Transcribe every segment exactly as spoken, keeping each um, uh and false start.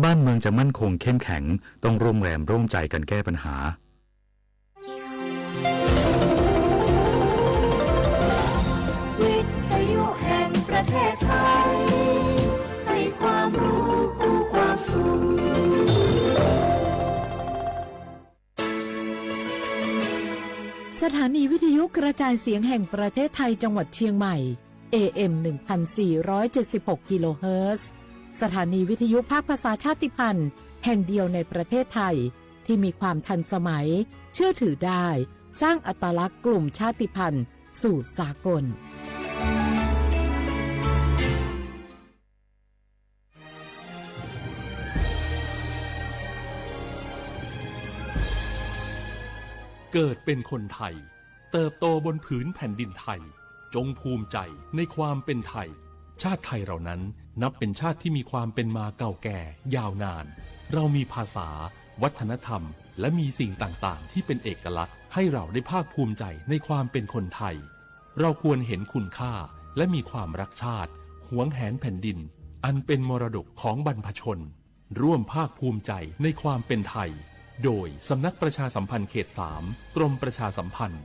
บ้านเมืองจะมั่นคงเข้มแข็ง ต้องร่วมแรงร่วมใจกันแก้ปัญหา วิทยุแห่งประเทศไทย ให้ความรู้คู่ความสุข สถานีวิทยุกระจายเสียงแห่งประเทศไทยจังหวัดเชียงใหม่ เอเอ็ม หนึ่งพันสี่ร้อยเจ็ดสิบหก กิโลเฮิรตซ์ สถานีวิทยุภาคภาษาชาติพันธุ์แห่งเดียวในประเทศไทย ที่มีความทันสมัย เชื่อถือได้ สร้างอัตลักษณ์กลุ่มชาติพันธุ์สู่สากล เกิดเป็นคนไทย เติบโตบนผืนแผ่นดินไทย จงภูมิใจในความเป็นไทย ชาติไทยเรานั้นนับเป็นชาติที่มีความเป็นมาเก่าแก่ยาวนาน เรามีภาษา วัฒนธรรม และมีสิ่งต่างๆ ที่เป็นเอกลักษณ์ ให้เราได้ภาคภูมิใจในความเป็นคนไทย เราควรเห็นคุณค่า และมีความรักชาติ หวงแหนแผ่นดิน อันเป็นมรดกของบรรพชน ร่วมภาคภูมิใจในความเป็นไทย โดยสำนักประชาสัมพันธ์เขตสาม กรมประชาสัมพันธ์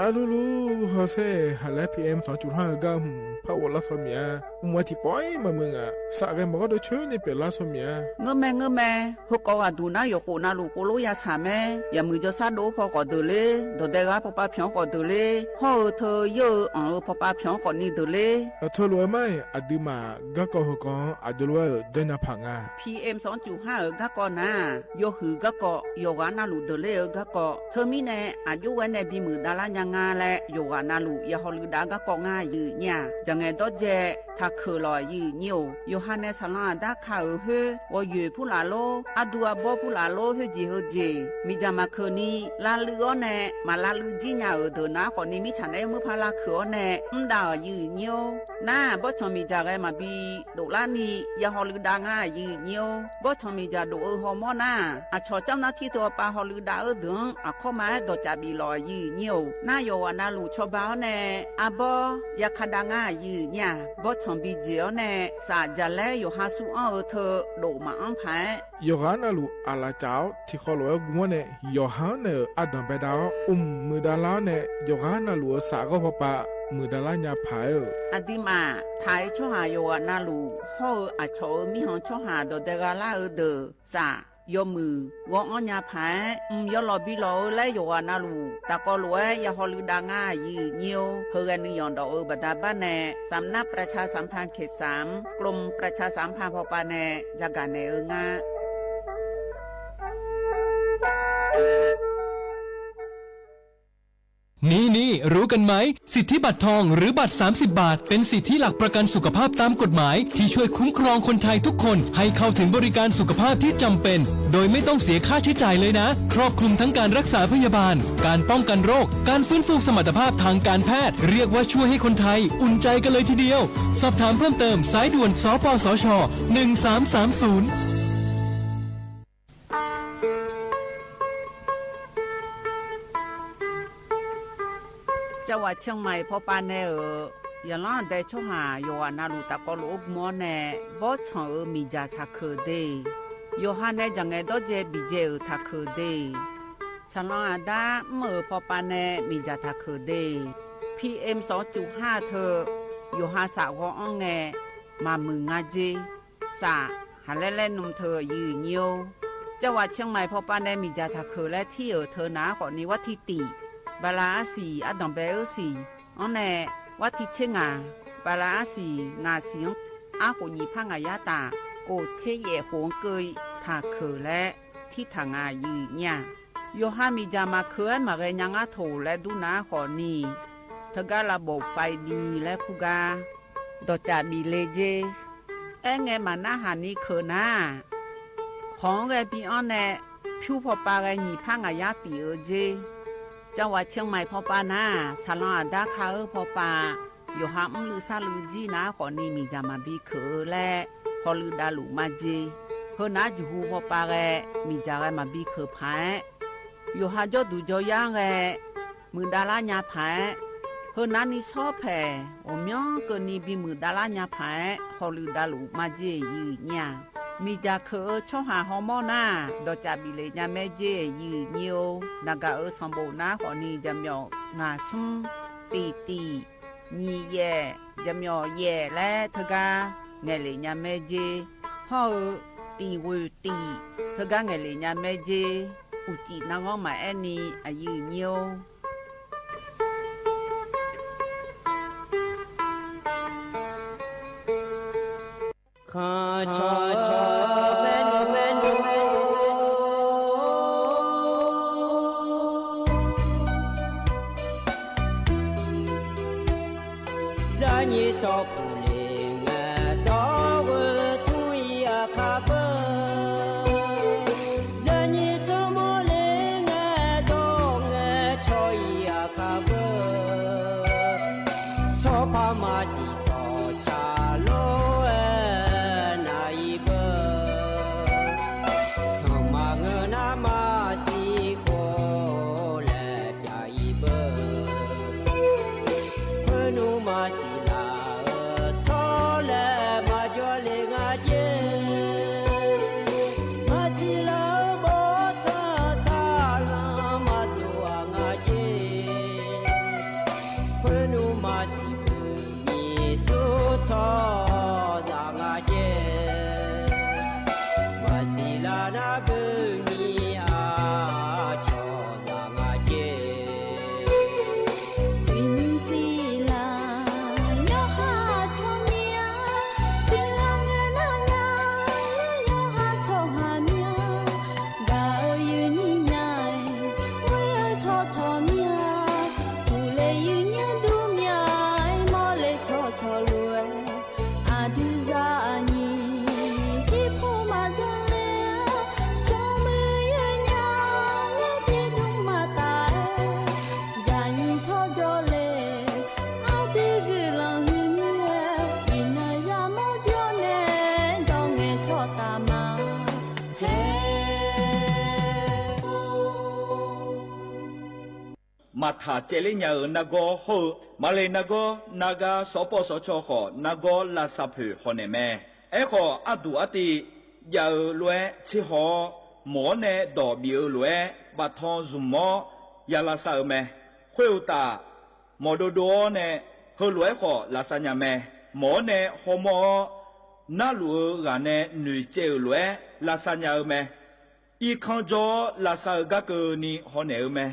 Arlulu, hawsher, haqlaer P M สองจุดห้า gar hmq par ghoflar saw miq-a. Mq-a tiqpawf-ir maqmuiq ngaq, safghae maqgawr deuq coer ni pyeuflar saw miq-a. Ngeurmae ngeurmae, heukawv ghaqduq nar yawqkhof navluf khof lof ya shaq mae. Yaqmuiq jawrshar dov-awr paw khawf deuq ler, dawqdae ghaq pawpav pyanq-anr khawf deuq ler, hawr-eu teu yeur-eu anq-eu pawpav pyanq-anr khawf ni deuq ler. Aqtawvlof-aer mar-iq, aqduimaf garkawv heukawv-anr aqjox lof-aer-euq janrnya paq nga. P M สองจุดห้า euq garkawv nar-aq, yawhuiq garkawv, yawqghaq navluf deuq ler-eu garkawv. Teumirnae aqjox ghae nae bimuiq davlar nya nga laer yawqghaq navluf ya hawluiv dav-eu garkawv ngar aqyuif nyir-aq, jaqngaeq dawrjae taqkeuq lawq aqyuif nyir-or. Yawqha nae saqlanr aqdar ka-euq khoer, ghawqyoeq purlaf lor, ardu arbawr purlaf lor, khoerjeq heujeq miqdzaq maqkeuv ni lavluiv-awr nae maq lavluiv jir nya-euq deuq nar khawf ni mirtsaq naeq-aer murpar lavkeuq-awr nae mr dav-euq aqyuif nyir-or. Nar-aq, bawrtsanq miqdzaq ghae maqbi doflar ni ya hawluiv dav ngar aqyuif nyir-or. Bawrtsanq miqdzaq dof-eu hawmawr nar-aq, aqcawq camr nar tir teu-awr pav hawluiv dav-eu deuq-anr aqkawr ma-aer dawqcaf bif lawq aqyuif nyir-or. Nar yawqghaq navluf cawba-awr nae arbawr ya ka dav ngar aqyuif nyir-aq, bawrtsanq bijeq-awr nae saf jaqlaer yawqha sur anr-eu teu dof maqanr paq-aer, yawqghaq navluf aqlaf caf-awr tiqkhawv lof-aer gm-awr nae yawqha-anr naeq-euq ardanq baedav-awr, mq muiqdav lar-awr nae yawqghaq navluf-euq saf ghawr pawpav muiqdav lar nya paq-aer-euq. Aqduimaf taq-eu tsawrhaq yawqghaq navluf hawr-eu aqcawq-euq mirkhanq tsawrhaq dawqdae gha lar-eu deuq saf yawmuiq ghawr-anr nya paq-aer, mq yawlawq bi lawq-eu laer yawqghaq navluf tafkawv lof-aer ya hawluiv dav ngar aqyuif nyir-or. Heughae nuiyanq dawf-eu baqda bar nae สำนักประชาสัมพันธ์เขตสาม กรมประชาสัมพันธ์ พป nae yagaq naeq-eu nga. นี่ๆ รู้กันไหม สิทธิบัตรทองหรือบัตร สามสิบ บาท เป็นสิทธิหลักประกันสุขภาพตามกฎหมาย ที่ช่วยคุ้มครองคนไทยทุกคนให้เข้าถึงบริการสุขภาพที่จำเป็น โดยไม่ต้องเสียค่าใช้จ่ายเลยนะ ครอบคลุมทั้งการรักษาพยาบาล การป้องกันโรค การฟื้นฟูสมรรถภาพทางการแพทย์ เรียกว่าช่วยให้คนไทยอุ่นใจกันเลยทีเดียว สอบถามเพิ่มเติม สายด่วน สปสช. หนึ่งสามสามศูนย์ Cawaq Ciangmaiq pawpav nae-euq yaqlanr aqdae tsawrhaq yawqghaq navluf tafkawv lof-aer gm-awr nae bawrtsanq-euq miqdzaq taqkeuq de, yawqha nae jaqngaeq dawrdzae biqdzae-euq taqkeuq de, saqlanr aqdar mr-euq pawpav nae miqdzaq taqkeuq de, P M สองจุดห้า teu yawqha saf ghawr-anr ngae maqmuiq nga jer. Saf, haqlaer laer nm teu aqyuif nyir-or. Cawaq Ciangmaiq pawpav nae miqdzaq taqkeuq laer tir-euq teu naq-aer khawf ni war tir tif, bala arsiq ardanq bae-eu siq-anr nae war tir tser ngaq, bala arsiq ngaq siq-anr arkhof nyiq par ngaq yar taf, khof tser yaef khof-anr keuv-i taqkeuq laer tir taq nga aqyuif nyir-aq. Yawqha miqdzaq maqkeuv-aer maqghae nya ngar toq laer dur naq-aer khawf ni, teugar lavbof faiv ni laer kur gar, dawqcaf bif le jer. Aerngae maqnarhaq ni keuq nar, khawq-anr ghae bi-anr nae, pyur pawpav ghae nyiq par ngaq yar tif-eu jer. Cawq waq cianq maiq pawpav nar, saqlanq aqdar ka-eu pawpav, yawqha mrluiv sarluiv jir nar khawf ni miqdzaq maqbi keuq-eu laer, hawluiv davluf majeq. Heu nar juqhu pawpav ghae, miqdzaq ghae maqbi keuq paq-aer, yawqha jawrduq jawryar-anr ghae muiqdav lar nya paq-aer, heu nar ni shawr paeq ghawqmyanr keuvni bimuiq dav lar nya paq-aer, hawluiv davluf majeq yif nyir-aq. Miqdzaq keuq-eu tsawrhaq hawmawr nar, dawqcaf bif le nya mae jer yif nyir-or. Naqgaq-euq sanqbof nar khawf ni jaqmyawf ngaq smr, tif tif, nyiq yaef, jaqmyawf yaef laer teugar ngaeqlef nya mae jer. Hawr-eu tif ghoeq tif teugar ngaeqlef nya mae jer. Uqcif narghanr maqaer ni aqyuif nyir-or. Khanq cawq cawq cawq maernmr maernmr, zarnyir tsawrkuf le ngae dawr ghoe tmr-ir aqkar beu. Zarnyir tsawrmawr le ngae dawr ngae caw-ir aqkar beu. Tsawrpar maqsiq tsawqcaq lof-aer nav-ir beu. Sanqma ngeur nar maqsiq khof laer pyav-ir beu. Khoernmr maqsiq laf-euq tsawrlaeq maqjawr le nga jer. Maqsiq laf-euq bawrtsanq saqlanq maqdov-aq nga jer. Khoernmr maqsiq beu nyiq smr tsawrhaqzaq nga jer. Maqsiq laf nar beu nyiq aqcawq zaq nga jer. Uiqnymr siqlaq yawqha tsawrmyanr, siqlaq ngae nar nya yawqha tsawrhaq myanr. Gaq-eu yuifnyir nya-aer, ghoer-eu cawqcawq myanr, uqle yuifnyir dur myanr-aer, mawrle cawqcawq lof-aer, aqdui zaqnyiq irpov maqdzanr ler-a, smrmuiq yuifnya-aer, tiqdmr maqtaf-aer, zaqnyiq tsawrjawr le, aqdui guiqlanq huiqmir-aer, iqnan yamawr jawr nae, dawr ngae cawqtaf ma. Maqtaq caevler nya-euq nargawr hawr-eu, maqle nargawr nargar sawqpawv sawqcawq khawf nargawr lavsav poeq hawnaeq mae. Aerkhawf, arduq artiv jav-eu lof-aer tserhaw-awr, mawq-awr nae dawq bif-eu lof-aer baftan zmq-awr ya lavsav-eu mae. Khoeruqtaf, mawq dovdov-awr nae heulof-aer khawf lavsav nya mae. Mawq-awr nae hawmawr-awr, narluf-eu ghaq nae noeqcaev-euq lof-aer lavsav nya-eu mae. Irkanr jawr-awr lavsav-eu garkeuvni hawnaeq-eu mae.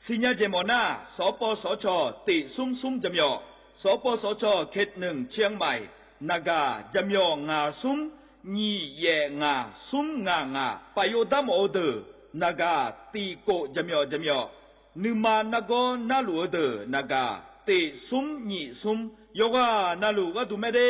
Siqnya jeq mawf nar, sawqpawv sawqcawq tiq smr smr jaqmyawf, sawqpawv sawqcawq ketneuq cianmaiq, naqgaq jaqmyawf ngaq smr, nyiq yaef ngaq smr ngaq ngaq, paf yov dar mawf-eu deuq, naqgaq tiq kof jaqmyawf jaqmyawf, nuima nargawr narluf-eu deuq, naqgaq tiq smr nyiq smr, yawqghaq navluf gharduq mae de.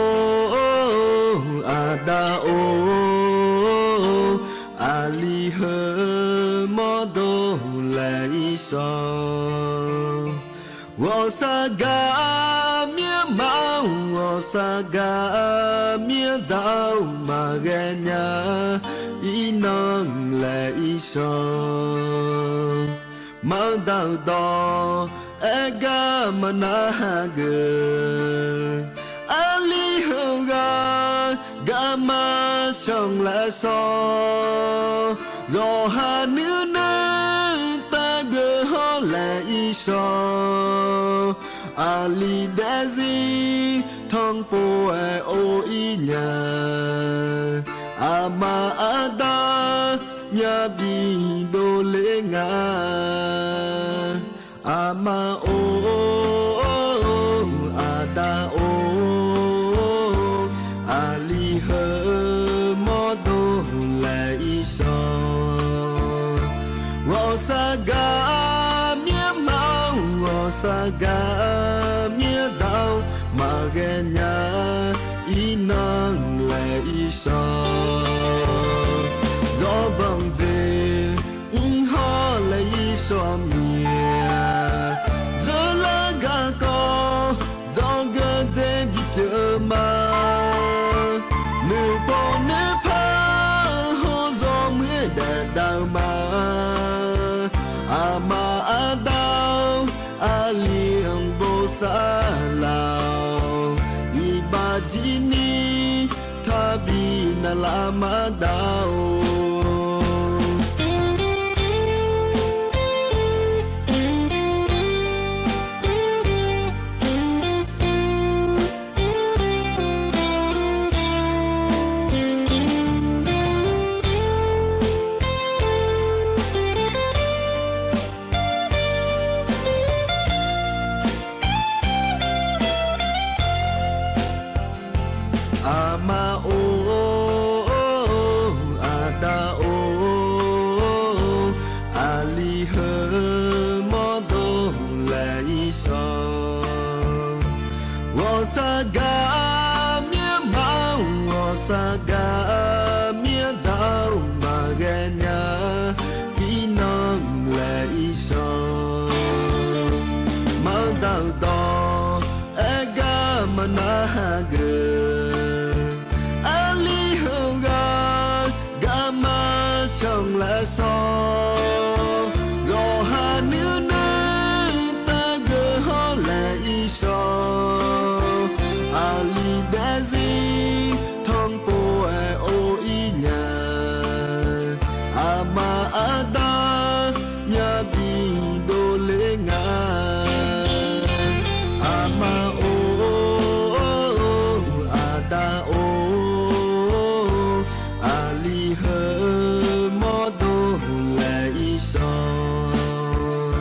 Aqma-or, aqda-or, aqli heu mawrdo laeq-ir shawr. Ghawqshaq gaq mir-anr ma-awr, ghawqshaq gaq mir-anr da-awr maqghae nya-a, irnan laeq-ir shawr. Manqdaq-euq dawq aer gar maqnar hageuf. Aqli heughaq garma canq laef shawr. Zawqha nuirnuir tavgeuf hawr laeq-ir shawr. Aqli daefzir tanqpov-aer or-ir nya. Aqma aqda myavbi dovler nga. Aqma or, aqda or, aqli heu mawrdo laeq-ir shawr. Ghawqshaq gaq myanrma-awr, ghawqshaq gaq myanrda-awr, maqghae nya-ir nan laeq-ir shawr. Zawbanq jeq mrhawr laeq-ir shawr mir-a. Dzeurlar garkawv dzawgeuf dzae bipyeuf ma. Nuipov nuipar hawr zawmuiq-aer daef dav-eu ma. Aqma aqda-or, aqli-anr bosav laf-awq. Iqbax jir ni taqbi navlaf maqdav-or. Aqma or, aqda or, aqli heu mawrdo laeq-ir shawr. Ghawqshaq gaq myanrma-awr, ghawqshaq gaq myanrda-awr, maqghae nya-ir nan laeq-ir shawr. Manqdaq-euq dawq aer gar maqnar hageuf. Aqli heughaq garma canq laer shawr. Zawqha nuinui taqgeuf hawr laeq-ir shawr. Aqli daefzir tanqpov-aer or-ir nya. Aqma aqda myavbi dovler nga. Aqma or, aqda or, aqli heu mawrdo laeq-ir shawr.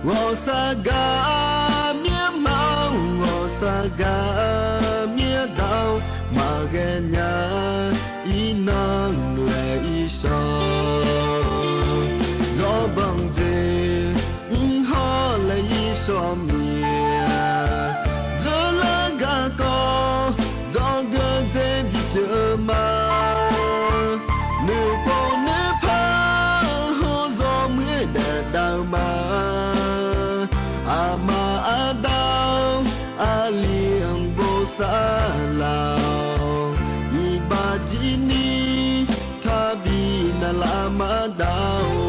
Ghawqshaq gaq myanrma-awr, ghawqshaq gaq myanrda-awr, maqghae nya-ir nan laeq-ir shawr. Zawbanq jeq mrhawr laeq-ir shawr mir-a. Dzeurlar garkawv dzawgeuf dzae bipyeuf ma. Nuipov nuipar hawr zawmuiq-aer daef dav-eu ma. Aqma aqda-or, aqli-anr bosav laf-awq. Iqbax jir ni taqbi navlaf maqdav-or.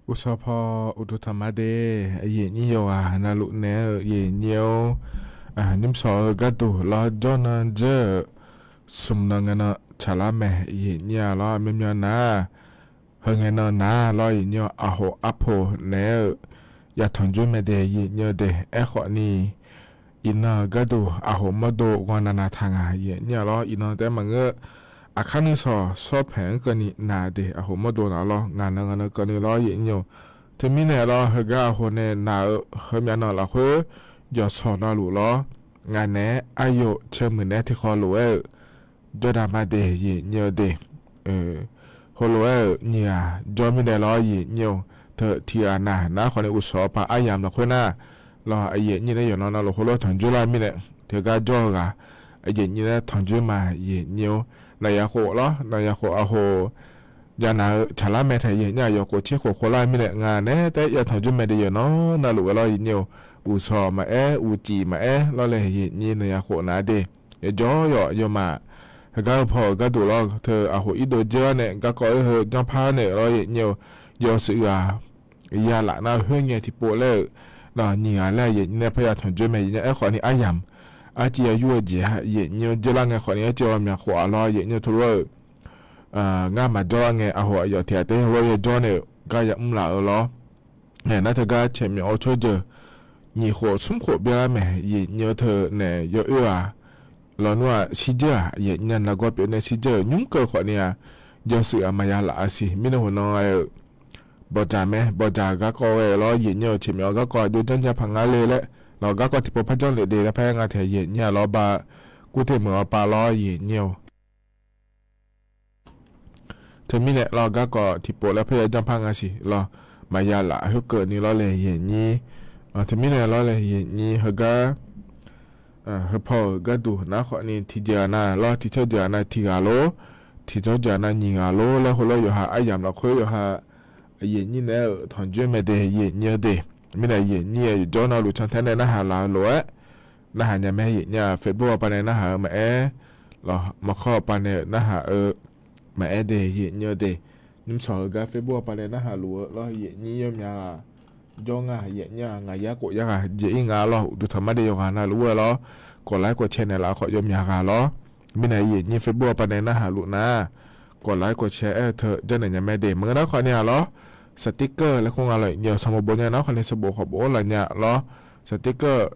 Uqsawq paw uqduq tanqma de, aqyuif aqnyir yawqghaq navluf naeq-aer-eu aqyuif aqnyir-or, nymrshawq-eu gharduq lawr jawr nan dzeur-euq smq nan ngae nan tsaqlar mae aqyuif aqnyir-a lawr, myavmyav nar-aq, heu ngae nan nar lawr aqyuif aqnyir-or, aqhof arpoq naeq-aer-eu yatanq joer mae de aqyuif aqnyir-eu de. Aerkhawf ni, iqnan-euq gharduq aqhof mawrdo ghanr navnav taq ngaq aqyuif aqnyir-a lawr, iqnan taef-aer maqngeur. Aqkar nuisawq shawr paeq-anr keuvni naq de aqhof mawrdo naq lawr, ngaq nan ngaq nan keuvni lawr aqyuif aqnyir-or. Teumirnae lawr heugar aqhof nae naq-eu heumyav nan lafkhoer yawqshawq navluf lawr, ngaq naeq-aer aqyawf caermuiq naeq-aer tiqkhawv lof-aer-euq jawrdaq ma de aqyuif aqnyir-eu de. Heulof-aer-euq nyiq ghaq jawr mirnae lawr aqyuif aqnyir-or, teu tiq ghaq naq nar khawf ni uqsawq paq aryamq lafkhoer nar, lawr aqyuif aqnyir nae yawqnan navluf khoerlof tanqjoer lar mirnae, teugar jawr-eu ghaq aqyuif aqnyir nae tanqjoer ma aqyuif aqnyir-or. Naqyaq khof lawr, naqyaq khof aqhof yanaq-eu tsaqlar mae taef aqyuif aqnyir-aq, yawkhof tser khof khof lar mirnae ngaq naeq-aer taef-aer yatanq joer mae de yawqnan navluf ghae lawr aqyuif aqnyir-or. Uqsawq maqaer, uqcif maqaer lawr lae aqyuif aqnyir naqyaq khof naq-a de. Yawqjawr yawq yawmaf heugar-eu paw-euq gharduq lawr teu aqhof irdov dzeur-awr nae garkawv oer heu janrpar naeq lawr aqyuif aqnyir-or. yawshuif ghaq ya laf nar khoerngae tiqpov laer-euq, nyiq ghaq laer-aq yaeqnyi nae parya tanqjoer mae. Yaeqnyi aerkhawf ni aryamq arciv ya yur-eu jeq-a, yaeqnyi-eu dzeurlar ngae khawf ni arciv ghawqmyaq khof-aq lawr, yaeqnyi-eu teulof-aer-euq, ngar maqjawr lar ngae aqhof aqyawf tiq ghaq taef-aer heulof-aer yajawr nae-euq gar yamr laf-eu lawr. Aernar teugar caeq myawf-eu tsawrjeuq nyiq khof smr khof byanlar mae. Yaeqnyi-eu teunae yawoer-aq, lawnmr-aq shirdzeur-aq, yaeqnyi-a nargawr pyeuf nae shirdzeur-euq nymr keuv khawf ni-aq, yawshuif aqma ya laf-a siq. Mirnae khof nan ghae-euq bawqdzaq mae, bawqdzaq garkawv ghae-euq lawr, yaeqnyi-eu caeq myawf-eu garkawv aqjox janrnya paq nga le laer, lawq garkawv tiqpov par janrlef de laer par-aer nga taeq yaeqnyi-a lawr ba, kurteq meuq-awr pav lawr yaeqnyi-eu. Teumirnae lawr garkawv tiqpov laer parya janr par nga siq lawr, maqya laf khoerkeuvni lawr le yaeqnyi. Teumirnae lawr le yaeqnyi heugar, heupaw-euq gharduq nar khawf ni tiqjeq-aq nav lawr, tiqcawr jeq-aq nav tiq ghaq lor, tiqcawr jeq-aq nav nyiq ghaq lor laer heulof yawqha aryamq lafkhoer yawqha yaeqnyi naeq-euq tanqjoer mae de yaeqnyi-eu de. Mirnae yaeqnyi-eu yawqjawr navluf cantae nae narhaq laf-eu lof-aer narhaq nya mae. Yaeqnyi-aq Facebook-awr pavnae narhaq-eu maqaer, lawq mawrkawr-awr pavnae narhaq-eu maqaer de yaeqnyi-eu de. Nymrshawq-eu gar Facebook-awr pavnae narhaq luf-eu lawr, yaeqnyi yawmyaq ghaq jawr nga. Yaeqnyi-aq ngaq yar khof yar ghaq jeq-ir nga lawr, uqduq tanqmar de yawqghaq navluf-aer lawr, kawq laer kawq cae naeqlaf khawf yawmyaq ghaq lawr. Mirnae yaeqnyi Facebook-awr pavnae narhaq luf nar, kawq laer kawq cae aer-eu teu janrnaeq nya mae de. Maqngeur nar khawf ni-aq lawr, สติกเกอร์ laer khoer nga lawr, yaeqnyi-eu sanqbof bof nya nar khawf ni sanqbof khawf bof-anr laf nya lawr, สติกเกอร์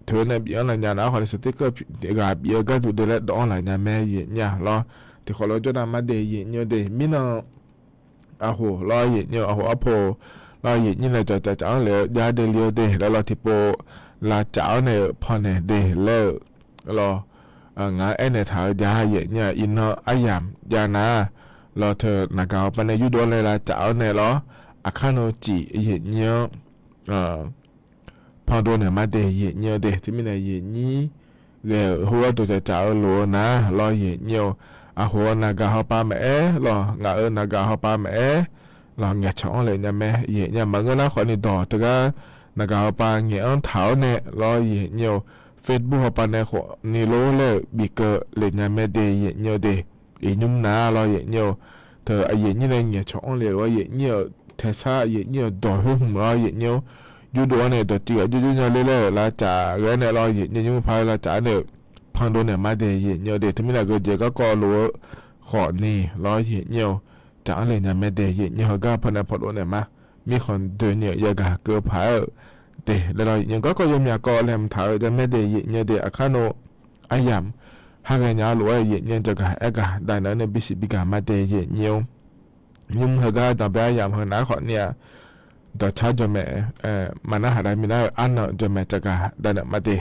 toeq nae bif-anr laf nya nar khawf ni สติกเกอร์ ghaq bif-eu gharduq de laer dawv-anr laf nya mae yaeqnyi-a lawr. Tiqkhawf lof jawrnav mar de yaeqnyi-eu de. Mirnan aqhof lawr yaeqnyi-eu aqhof arpoq lawr yaeqnyi nae dzawqcaf caf-anr lef-eu jav de li-eu de laer lawr tiqpov lavcaf-awr nae-euq pawnaeq de laer-euq lawr. Ngaq-anr aernaeq taq-eu jav yaeqnyi-aq iqnan aryamq jav nar lawr teu naqgaq-awr pavnae yurdov-anr nae lavcaf-awr nae lawr, aqkar nan cif yaeqnyi-anr pandov naeq mar de yaeqnyi-eu de. Teumirnae yaeqnyi ghae-euq heugar dzawqcaf caf-eu lof-eu nar lawr yaeqnyi-eu aqhof-eu naqgaq hawpav maqaer lawr, ngaq-euq naqgaq hawpav maqaer lawr, ngaeqcawq-anr lef nya mae yaeqnyi-a. Maqngeur nar khawf ni dawq teugar naqgaq hawpav ngaeq-anr taq-awr nae lawr yaeqnyi-eu Facebook hawpav nae khawf ni lor laer-euq bif keuv lef nya mae de yaeqnyi-eu de. Iqnymr nar lawr yaeqnyi-eu teu aqyaeqnyir nae ngaeqcawq-anr lef lof-aer yaeqnyir-euq taesar yaeqnyir-euq dawq khoer hmq lawr yaeqnyir-anr yurdov-anr nae dawqtsuif ghaq jurjur nya ler laer-euq lavcaf ghae-aer nae lawr yaeqnyir nymr par-aer lavcaf-anr nae-euq pandov naeq mar de yaeqnyi-eu de. Teumirnae geujeq garkawv lof-eu khawf ni lawr yaeqnyir-eu caf-anr lef nya mae de yaeqnyir heugar pawnae pandov naeq mar. Mirkhanq doeni-euq yagaq keuv paq-aer-euq de laer lawr yaeqnyir garkawv yawmyaq kawv laeqhmq taq-eu jav mae de yaeqnyir-eu de. Aqkar nan aryamq har ghae nya-eu lof-aer yaeqnyir jagaq aergaq dav naeq-anr nae bisiq bigaq mar de yaeqnyir-eu. Nymr heugar danqbae aryamq heu nar khawf ni-aq, dawqcar jawqmaeq maqnar haq dav minav-eu arnan jawqmaeq caqgaq dav naeq mar de.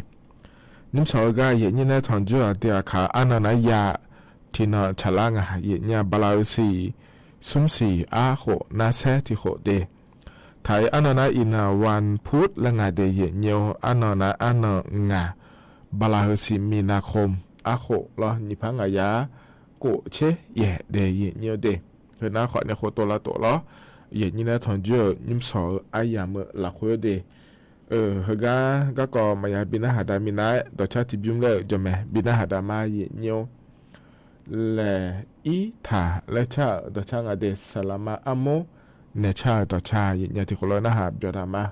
Nymrshawq-eu gar yaeqnyir nae tanqjur-aq de aqkaq arnan nar ya tiqnan tsaqlar nga yaeqnyir-a bala-eu siq smr siq arkhof nar saer tiq khof de. Taq-iq arnan nar iqnan วันพุธ laer nga de yaeqnyir-eu arnan nar arnan ngaq bala-eu siq มีนาคม arkhof lawr nyiq par ngaq yar khof tser yaeq de yaeqnyir-eu de. Heu nar khawf ni khof tov lavtof lawr yaeqnyir nae tanqjur-euq nymrshawq-eu aryamq-eu lafkhoer de. Heugar garkawv maqya bi narhaq dav minav-aer dawqcar tiqbymr laer-euq jawqmaeq bi narhaq dav mar yaeqnyir-eu laeq ir taq laer car-euq dawqcar nga de saqlaqma armur naeq car-euq dawqcar yaeqnyir tiq khof lawr narhaq byawq dav mar.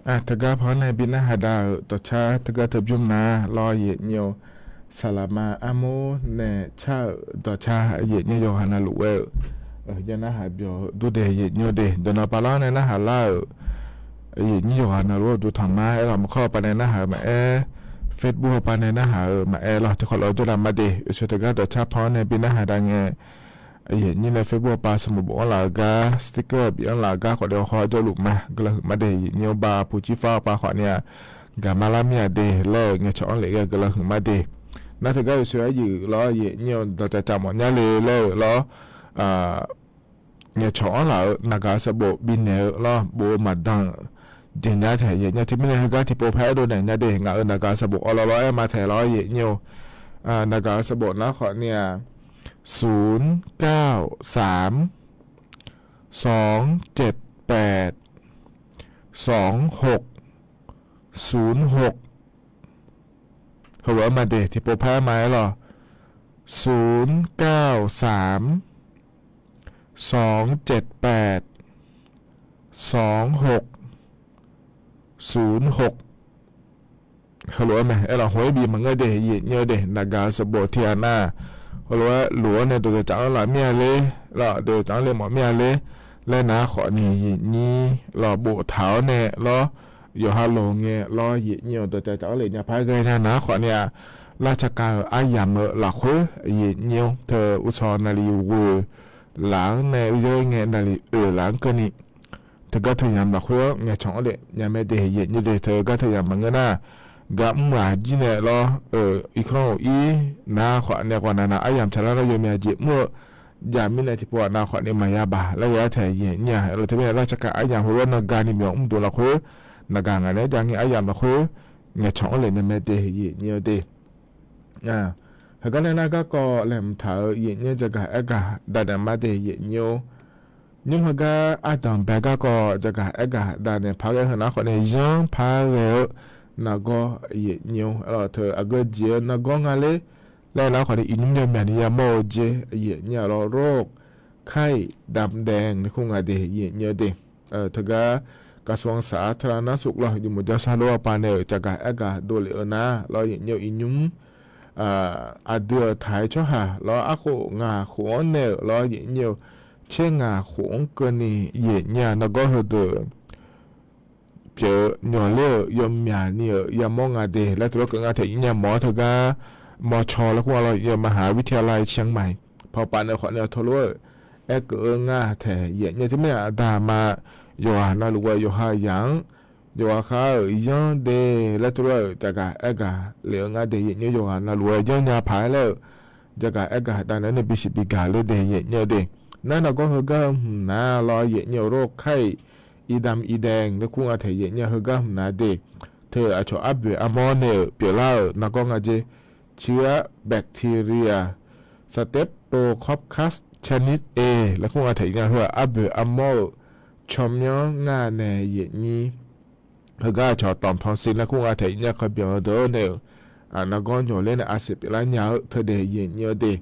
Teugar par-anr nae bi narhaq dav-euq dawqcar teugar teu bymr nar lawr, yaeqnyir-eu saqlaqma armur nae car-euq dawqcar yaeqnyir yawqghaq navluf ghae-euq jan narhaq byawq-eu dur de, yaeqnyir-eu de. Dawqnan pavlar nae narhaq lar-euq yaeqnyir yawqghaq navluf-eu duqtanq mar aerlawq, maqkawr-eu pav nae narhaq-euq maqaer, Facebook-eu pav nae narhaq-euq maqaer lawr, tiqkawv lof-aer jawrdav ma de. Oeqsoeq teugar dawqcar par-anr nae bi narhaq dav ngae, yaeqnyir nae Facebook-eu pav sanqbof bof-anr laf-eu gar, sticker bif-anr laf-eu gar khawf de hawkhaw jawrluf ma. Guiqlanq huiq ma de, yaeqnyir oe ba puq jir far-eu pav khawf ni-aq, gaqma lar mir-a de laer-euq ngaeqcawq-anr lef ghae guiqlanq huiq ma de. Nar teugar oeqsoeq aryuif lawr, yaeqnyir-eu dawqcav cav mawf nyar le laer-euq lawr, ngaeqcawq-anr laf-euq naqgaq sanqbof bifnaeq-eu lawr, bof-eu maqdan-euq jeq nya taeq yaeqnyir-eu. Teumirnae heugar tiqpov par aerdov naeq nya de. Ngaq-euq naqgaq sanqbof awlawr lawr aer ma taeq lawr, yaeqnyir-eu naqgaq-eu sanqbof nar khawf ni-aq, ศูนย์ เก้า สาม สอง เจ็ด แปด สอง หก ศูนย์ หก heulof-aer ma de. Tiqpov par aer ma aer lawq, ศูนย์ เก้า สาม สอง เจ็ด แปด สอง หก ศูนย์ หก heulof-aer mae aer lawq. Hawq-ir bif maqngeur de, yaeqnyir-eu de. Naqgaq-eu sanqbof tiq ghaq nar, heulof-aer lof-awr nae dawqcav cav-anr laf mir-a ler, lawr dawqcav cav-anr le mawf mir-a ler laer nar khawf ni, yaeqnyir lawr boftaq-awr nae lawr, yawqha loq ngae lawr, yaeqnyir-eu dawqcav cav-anr lef nya par ghae nya nar khawf ni-aq, lar caqkav-euq aryamq-eu lafkhoer yaeqnyir-anr teu uqsawq naqliq ghoeq laf-anr nae uiqdzer ngae naqliq oeq laf-anr keuvni, teugar teu yamq lafkhoer-anr ngaeqcawq-anr lef nya mae de, yaeqnyir de. Teugar teu yamq maqngeur nar, gar mr ghaq jir nae lawr, irkanr-euq ir nar khawf nae ghawq naq naq aryamq tsaqlar nar yawmyaq jeq mr-eu jav mirnae tiqpov ghaq nav khawf ni maqya baq laer ghae-ar taeq yaeqnyir-a. Aer lawq, teumirnae lar caqkav aryamq heulof-aer nan ga ni myawq mr duq lafkhoer naqgaq ngaq nae-aer jav ngae aryamq lafkhoer ngaeqcawq-anr lef nya mae de, yaeqnyir-eu de. Heugar nae nar garkawv laeqhmq taq-euq yaeqnyir-eu jagaq aergaq dav naeq ma de, yaeqnyir-or. Nymr heugar ardanq bae garkawv jagaq aergaq dav naeq par ghae heu nar khawf ni, yanr par ghae-eu nargawr yaeqnyir-or. Aer lawq, teu aqgeu jeq-eu nargawr nga ler laer nar khawf ni, iqnymr yawmyaq ni yamawr-eu jeq yaeqnyir-a lawr, โรคไข้ ดำแดง laer kur nga de, yaeqnyir-eu de. Teugar กระทรวงสาธารณสุข lawr, yawmuiq jawrsar lor-a pav nae-euq jagaq aergaq dovlef-eu nar lawr, yaeqnyir-eu iqnymr aqdui-euq taq-aer tsawrhaq lawr, arkhof ngaq khof-anr nae-euq lawr, yaeqnyir-eu tser ngaq khof-anr keuvni yaeqnyir-a nargawr heudeuq pyeuf-eu nyawq ler-euq yawmyaq ni-euq yamawr nga de laer teulof keuv nga taeq yaeqnyir-a mawq-awr teugar mawqcawq laer kur nga lawr, yaeq-eu มหาวิทยาลัยเชียงใหม่ pawpav nae khawf ni-a teulof-aer aerkeuv-eu nga taeq yaeqnyir-eu. Teumirnae aqda aqma yawqghaq navluf ghae yawqha yaq-anr yawqghaq khar-euq yanr de laer teulof-aer-euq jagaq aergaq lef-eu nga de, yaeqnyir-eu yawqghaq navluf-aer janrnya paq-aer laer-euq jagaq aergaq dav naeq-aer nae bisiq bigaq ler de, yaeqnyir-eu de. Nar nargawr heugar-eu hmq nar lawr, yaeqnyir-eu โรคไข้ อีดำอีแดง laer kur nga taeq yaeqnyir-a heugar hmq nar de. Teu aqcawq arboeq armawr nae-euq pyeuflar-euq nargawr nga jer. เชื้อแบคทีเรีย Streptococcus ชนิด A laer kur nga taeq yaeqnyir-a heu-aq arboeq armawr-euq tsawrmyanr nga nae yaeqnyir heugar aqcawq ต่อมทอนซิล laer kur nga taeq yaeqnyir-a kawbyanq-eu deuq-anr nae-euq nargawr nyawq ler nae arsiq pyeuflar nya-eu teu de, yaeqnyir-eu de.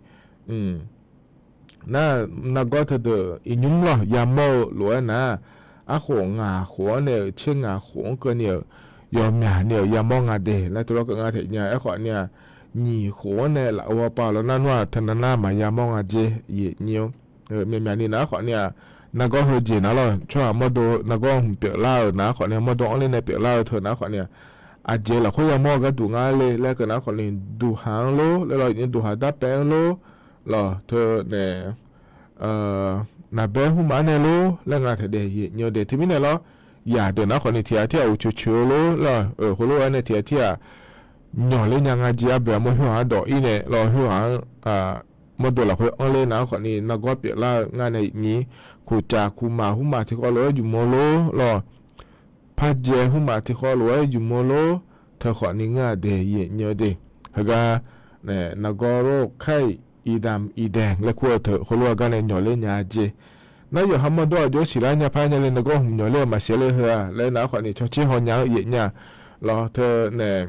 Nar nargawr teudeuq iqnymr lawr yamawr-eu lof-aer nar, arkhof ngaq khof-anr nae-euq tser ngaq khof-anr keuvni-euq yawmyaq ni-euq yamawr nga de laer teulof keuv nga taeq nya. Aerkhawf ni-aq, nyiq khof-anr nae laf-eu pav lawr nar nmr-aq, teunav nar maqya mawr nga jer, yaeqnyir-or. Myaqmyaq ni nar khawf ni-aq, nargawr heujeq nar lawr, tsawrhaq mawrdo nargawr hmq pyeuflar-euq nar khawf ni, mawrdo anr ler nae pyeuflar-eu teu nar khawf ni-aq, aqjeq lafkhoer yamawr-eu gharduq ngar le laer keuv nar khawf ni, duqhaq-anr lor laer lawr, yaeqnyir duqhaq darpaev-anr lor lawr, teu nae naqbaer hmrma-anr nae lor laer nga taeq de, yaeqnyir-eu de. Teumirnae lawr, yaq deuq nar khawf ni tiq ghaq tir-aq uqcoeq coeq-eu lor lawr, heulof-aer nae tiq ghaq tir-aq nyawq ler nya nga jer, arboeq armawr khoerghaq-anr dawq-ir nae lawr, khoerghaq-anr mawrdo lafkhoer anr ler nar khawf ni nargawr pyeuflar-eu ngar nae yaeqnyir, kuqcaf kuqmaq hmrma tiq khawv lof-aer jmq-eu lor lawr, parjae hmrma tiq khawv lof-aer jmq-eu lor, teu khawf ni ngeur-aq de, yaeqnyir-eu de. Heugar nargawr โรคไข้ อีดำอีแดง laer kur-eu teu heulof-aer gar nae nyawq ler nya jer. Nar yawqha mawrdo aqjox siqlar nya par nya le, nargawr hmq nyawq ler-eu maqsiq ler heu-aq laer nar khawf ni, cawtser haw nya-eu yaeqnyir-a lawr, teu nae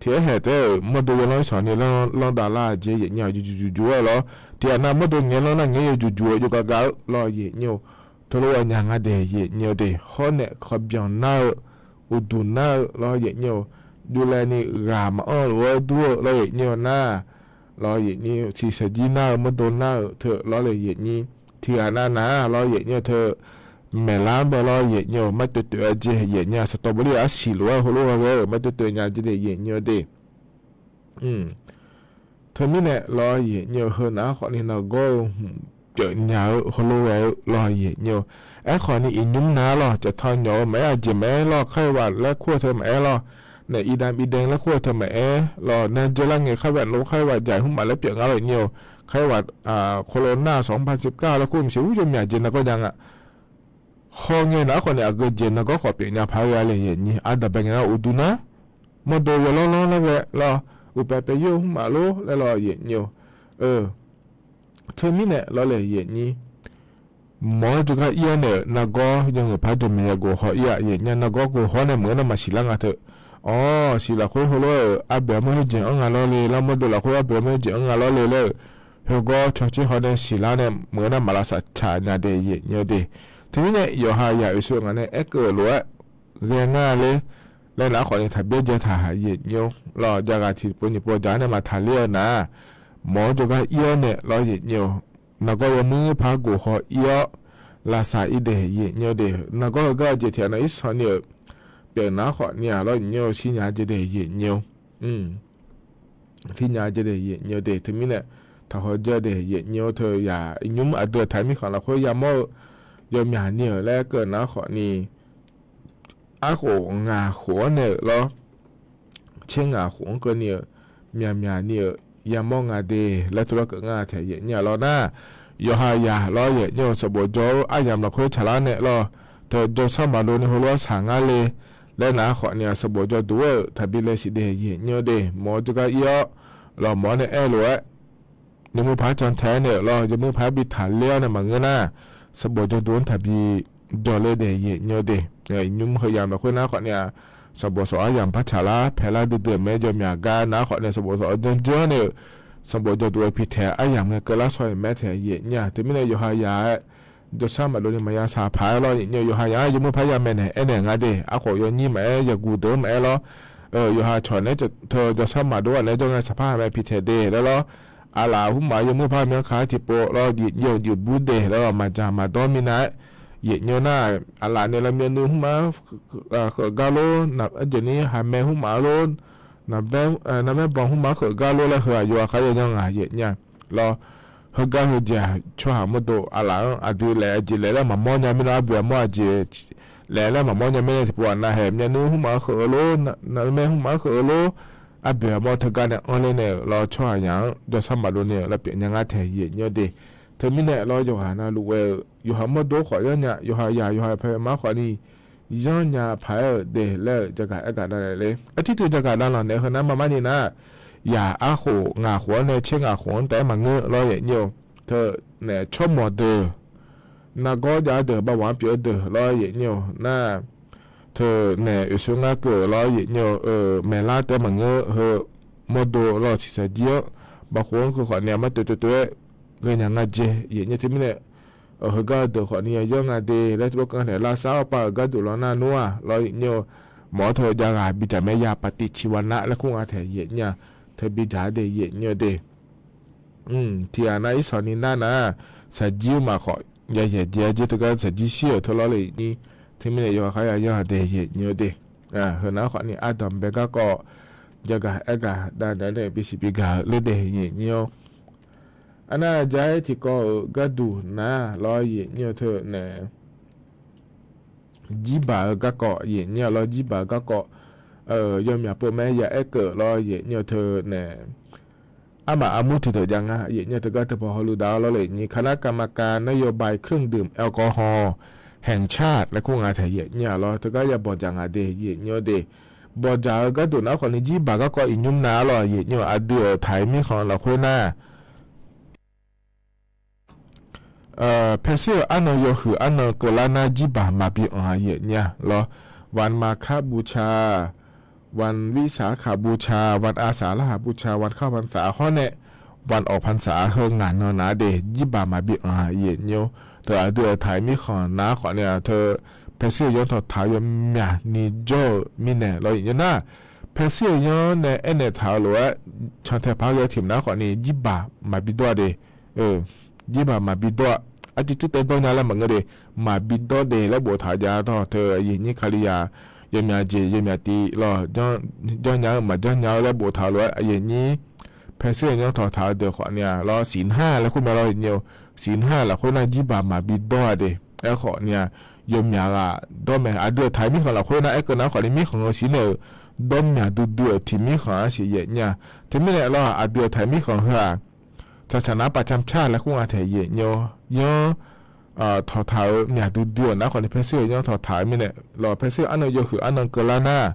tiq aer haeq taef-euq mawrdo yawlanr-ir sawq ni lanrdav lar-eu jeq yaeqnyir-a, juqjuq juqjuq-aer lawr, tiq ghaq nav mawrdo ngaeq-aer lanr nar ngaeq-aer yawjuq juq-eu jov gar gar-eu lawr, yaeqnyir-or. Teulof-aer nya nga de, yaeqnyir-eu de. Hawr nae kawbyanq nar-eu uqduq nar-eu lawr yaeqnyir-or, jovlaev ni ghaq maqanr lof-aer dur-eu lawr yaeqnyir-or nar, lawr yaeqnyir tiqsaeqjir nar-eu mawrdo nar-euq teu lawr le yaeqnyir, tiqghaq navnar lawr yaeqnyir-eu teu maeqlar bae lawr yaeqnyir-or, maertoeq toeq-a jeq yaeqnyir-a, saqtawv bawrlir arsiq lof-aer heulof-aer ghae-euq maertoeq toeq nya jeq de yaeqnyir-eu de. Teumirnae lawr yaeqnyir-eu, heu nar khawfni nargawr-eu hmq pyeuf nya-eu heulof ghae-eu lawr yaeqnyir-or. Aerkhawfni iqnymr nar lawr, cawqtawv nyawq-eu maqaer, aqjeq maqaer lawr, kharghaq laer kur-eu teu maqaer lawr, naef iqdam bidem laer kur-eu teu maqaer lawr, nar dzaelar ngae kharghaq lof kharghaq jaq hmq maf laer pyeuf ngar lawr yaeqnyir-or. Kharghaq โควิด สองพันสิบเก้า laer kur-eu maqsiq ur yawmyaq jeq nargawr jav nga. Hawngae nar khawfni aqgeu jeq nargawr khawf pyeuf nya paq-aer ghae le yaeqnyir, ardanqbae ngae nar uqduq nar, mawrdo yawlawr lawr laer ghae lawr, uqpaeq paeq yur-eu hmq maf lor laer lawr yaeqnyir-or. Teumirnae lawr le yaeqnyir, mawq-anr jawrgar ir-awr nae-euq nargawr yawhuiq paq jawqmaeq yagof haw ir-a yaeqnyir, nargawr gof haw nae meuq-eu nar maqsiq lar nga teu. Awr, siq lafkhoer heulof-aer-euq arboeq armur khoerjeq-anr nga lawr le lar, mawrdo lafkhoer arboeq armur khoerjeq-anr nga lawr le laer-euq, heugar cawqtser haw nae siq lar nae meuq-eu nar maqlav saf tsaq nya de yaeqnyir-eu de. Teumirnae yawqha yaq oeqsoe ngaq nae aerkeuv-euq lof-aer ghae ngar ler laer nar khawfni taqbyaer dzae taq yaeqnyir-or. Lawr jav ghaq tiqpov nyiq pov jaq-anr nae maqtaq ler-eu nar, mawq-anr jawrgar ir-awr nae lawr yaeqnyir-or, nargawr yawmuir paq gof haw ir-awr lavsav ir de yaeqnyir-eu de. Nargawr heugar-eu jeq tiqghaq nav irshawq ni-euq pyeuf nar khawfni-aq lawr yaeqnyir-or, shirnya jeq de yaeqnyir-or. Shirnya jeq de yaeqnyir-eu de. Teumirnae taqhaw dzae de yaeqnyir-or, teu yaq iqnymr aqdui-aq taq-aer mirkhanq lafkhoer yamawr-eu yawmyaq ni-euq laer keuv nar khawfni arkhof ngaq khof-anr nae-euq lawr, tser ngaq khof-anr keuvni-euq myaqmyaq ni-euq yamawr nga de laer tuvlar keuv ngar taeq yaeqnyir-a lawr nar, yawqha yaq lawr yaeqnyir-eu sanqbof jawr-eu aryamq lafkhoer tsaqlar nae lawr, teu jawrshar maqdov ni heulof-aer shaq ngar le laer nar khawfni-aq sanqbof jawrduq-euq taqbi laev siq de yaeqnyir-eu de. Mawq-anr jawrgar ir-awr lawr mawq-anr nae aer lof-aer yawmuir paq-aer cantae-aer nae-euq lawr, yawmuir paq-aer bi taqler-awr nae maqngeur nar, sanqbof jawrduq-anr taqbi jawrler de yaeqnyir-eu de. Iqnymr heu yamq lafkhoer nar khawfni-aq sanqbof sawf aryamq par tsaqlar paeqlar duidui-euq mae jawr myaq gar nar khawfni sanqbof sawf-eu janr janr nae-euq sanqbof jawrduq-eu pi taeq aryamq ngae keuvlar shaw-iq mae taeq yaeqnyir-a. Teumirnae yawqha yaq-aer jawrshar maqdov ni maqya shaq paq-aer lawr yaeqnyir-eu, yawqha yaq-aer yawmuir paq-aer ya maeqnaeq aernaeq nga de. Arkhof yawnyir maqaer yaqguq deuq-anr maqaer lawr, yawqha cawq naeq-aer teu jawrshar maqdov-aer naeq-aer jawr ngae saqpar ha mae pi taeq de laer lawr, aqlaf hmq maf yawmuir paq-aer myanrkaq-aer tiqpov lawr, yawf yuf bur de laer lawr, maqdzaq maqdawr minav-aer yaeqnyir-eu nar, aqlaf nae lawr myavnuiv hmq maf-anr kheuf gar lor, arjeq ni haqmae hmq maf-anr lor, navmaer banq hmq maf-anr kheuf gar lor laer heu-aq yawqha khar ya yanr ngaq yaeqnyir-a lawr. Heugar heujeq-aq tsawrhaq mawrdo aqlaf-anr aqdui laef aqjeq laef laer maqmawr nya mirnae, arboeq armawr aqjeq laef laer maqmawr nya mirnae tiqpov-aq, navhaeq myavnuiv hmq maf-anr kheuf-eu lor, navmaer hmq maf-anr kheuf-eu lor, arboeq armawr teugar nae anr ler nae-euq lawr tsawrhaq yaq-anr jawrshar maqdov ni-euq lavpyeuf nya ngar taeq yaeqnyir-eu de. Teumirnae lawr yawqghaq navluf ghae-eu yawqha mawrdo khawf yanr nya, yawqha yaq yawqha paq-aer ma khawfni yanr nya paq-aer-euq de laer-euq jagaq aergaq davnaeq ler. Artir teu jagaq davlanq naeq-eu heunar mar mar ni nar, yaq arkhof ngaq khof-anr nae tser ngaq khof-anr taef-aer maqngeur lawr yaeqnyir-eu, teu naeq tsawrmawq deuq nargawr jav-eu deuq bawaq-anr pyeuf-eu deuq lawr yaeqnyir-eu nar, teu naeq oeqsoe ngar keuv lawr yaeqnyir-eu, maeqlar taef-aer maqngeur heu mawrdo lawr tiqsaq jir-anr baqkhof-anr keuv khawfni-aq mar toeq toeq toeq-aer ghaenya nga jeq yaeqnyir teumirnae heugar-eu deuq khawfni-aq yanr nga de laer tuvlof kanr taeq lavsav-awr pav-euq gharduq lawr nar nmr-aq lawr yaeqnyir-eu, mawq-anr teu jav ghaq bidzaq mae ya paqtiv ciq wa nar laer kur nga taeq yaeqnyir-a, teu bidzaq-a de yaeqnyir-eu de. Tiqghaq nav irshawq ni nar nar, saqjir maf khawf ya yaeq jeq-a jir teugar saqjir shir-euq teu lawr le ni, teumirnae yawqha khar ya yanr-a de yaeqnyir de. Heunar khawfni ardanq bae garkawv jagaq aergaq davnaeq nae bisiq bigaq-eu ler de yaeqnyir-awr, arnav jaq-aer tiqkawv-euq gharduq nar lawr yaeqnyir-eu teu nae jirbaq-eu garkawv yaeqnyir-a lawr, jirbaq-eu garkawv yawmyaq pov mae ya aerkeuv lawr yaeqnyir-eu teu nae armaf armur tiqdeuq jav nga yaeqnyir-eu teugar teupaw hawluf dav-awr lawr le ni, คณะกรรมการนโยบายเครื่องดื่มแอลกอฮอล์แห่งชาติ laer kur nga taeq yaeqnyir-a lawr, teugar ya bawqdzaq nga de yaeqnyir-eu de. Bawqdzaq-eu gharduq nar khawfni jirbaq garkawv iqnymr nav-a lawr yaeqnyir-eu aqdui-euq taq-ir mirkhanq lafkhoer nar Paeqsir-euq arnan yawhuiq arnan keuvlar nar jirbaq maqbi anq-a yaeqnyir-a lawr, วันมาฆบูชา วันวิสาขบูชา วันอาสาฬหบูชา วันเข้าพรรษา hawr nae วันออกพรรษา heu ngaq nan nav-a de jirbaq maqbi anq-a yaeqnyir-awr, teu aqdui-euq taq-ir mirkhanq nav-a khawfni-aq teu Paersir-euq yanr tawqtaq-eu yawmyaq ni jawr-euq mirnae lawr, iqnyir nar, Paersir-euq yanr nae aernaeq taq-eu lof-aer, cantae paq-aer ghae-eu tiq mq nar khawfni jirbaq maqbi dawr-a de. Jirbaq maqbi dawr-a. Arcuv cuv taev dawr nya laer maqngeur de, maqbi dawr de laer boftaq-eu jav-a dawr. Teu aqyuif nyir Kalizaq yawmyaq jeq yawmyaq tiv lawr, janr nya-eu maqjanr nya-eu laer boftaq-eu lof-aer aqyuif nyir Paersir-euq yanr tawqtaq-eu deuq khawfni-a lawr, siqnar laer khoer mae lawr, iqnyir-eu siqnar lafkhoer nar jirbaq maqbi dawr-a de. Aerkhawfni-a, yawmyaq ghaq dawr mae. Aqdui-euq taq-eu mirkhanq lafkhoer nar aerkeuv nar khawfni mirkhanq-eu siqnar-euq dawrmyaq duidui-euq tiq mirkhanq-anr siq yaef nyir-a. Teumirnae lawr, aqdui-euq taq-eu mirkhanq heu-aq, tsaqtsaq nar paqcam car laer khoer nga taeq yaef nyir-awr, yanr tawqtaq-euq myaq duidui-euq nar khawfni Paersir-euq yanr tawqtaq-eu mirnae lawr, Paersir-eu arnan yawhuiq arnan keuvlar nar,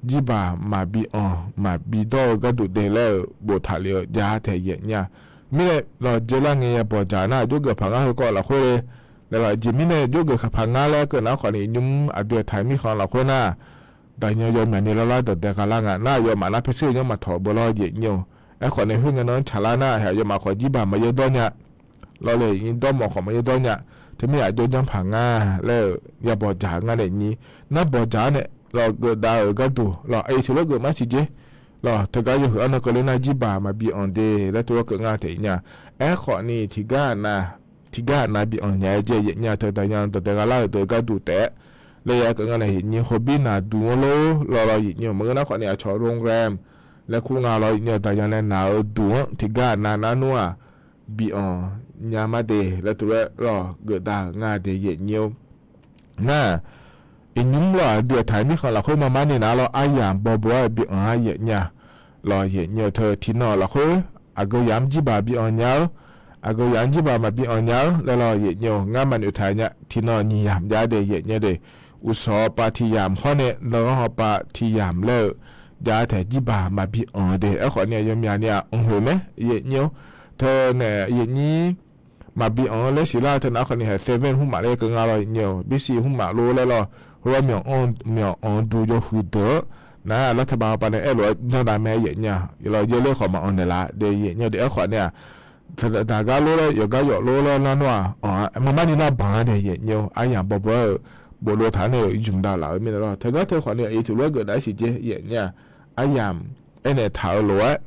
jirbaq maqbi anq maqbi dawr-eu gharduq de laer-euq boftaq lef-eu jav taeq yaef nyir-a. Mirnae lawr, dzeurlar ngae ya bawqdzaq nar jawrgeuf paq ngar heukawv lafkhoer le. Laer lawr, aqjeq mirnae jawrgeuf paq ngar laer keuv nar khawfni nymr aqdui-euq taq-eu mirkhanq lafkhoer nar, daqyan yawmyaq ni larlar dawqdae gha lar nga nar, aqyawfmaf nar Paersir-euq yanr maqtawq beu lawr yaef nyir-eu. Aerkhawfni khoerngae nan-anr tsaqlar nar, aqyawfmaf khawf jirbaq maqyaer dawr nya lawr le, dawrmawf khawf maqyaer dawr nya. Teumirnae aqjox janr paq ngar laer-euq ya bawqdzaq ngar nae nyir. Nar bawqdzaq-anr nae lawr geufdav-euq gharduq lawr, aqyuif tiq lof geuf mar siqjer lawr, teugar yawhuiq arnan keuvler nar jirbaq maqbi anq de laer tov-aer keuv ngar taeq nyir-a. Aerkhawfni tiqgar aqnav tiqgar aqnav bi anq nya-aer jaev yaef nyir-a. Teu daqyan dawqdae gha lar-euq deuq gharduq taef-aer laer ya keuv ngar nae yaef nyir, hawbir naq duq-anr lor lawr lawr yaef nyir-eu maqngeur nar khawfni aqcawq โรงแรม laer kur nga lawr yaef nyir-eu daqyan nae naq-eu duq-anr tiqgar aqnav nar nmr-aq bi anq nya mar de laer tov-aer lawr geufdav-euq ngar de yaef nyir-or. Nar, iqnymr lawr aqdui-euq taq-eu mirkhanq lafkhoer marmar ni nar lawr aryamq bawbawr-aer bi anq-ar yaef nyir-a. Lawr yaef nyir-eu teu tiqnan lafkhoer aqgeu yamq-anr jirbaq bi anq nya-eu, aqgeu yamq-anr jirbaq maqbi anq nya-eu laer lawr yaef nyir-eu ngar maqnoeq taq nya. Tiqnan nyiq yamq jav de yaef nyir-eu de. Uqsawq hawpav tiq yamq hawr nae nanr hawpav tiq yamq laer-eu jav taeq jirbaq maqbi anq-eu de. Aerkhawfni yawmyaq ni-aq anq hoeq mae yaef nyir-or. Teu nae yaef nyir maqbi anq-eu laer siqlar-eu teu nar khawfni hae seven hmr maf laer keuv nga lawr yaef nyir-eu, bisi hmr maf lor laer lawr, heulof-aer myawq anq-eu duq yawhuiq deuq-anr nar lar taqbaq hawpav nae aerlof-aer janr dav mae yaef nyir-a. Lawr yaerler khawf maqanq naeqlaf de yaef nyir-eu de. Aerkhawfni-aq daqgar lor laer yawqgar yawf lor laer nar nmr-aq anq-a marmar ni nar banq-a de yaef nyir-eu aryamq bawbawr-aer-eu boflo taq-anr nae-euq zmq dav laf-eu mirnae lawr teugar teu khawfni aqyuif tiq lof-aer geufdav-aer siqjer yaef nyir-a. Aryamq aernaeq taq-eu lof-aer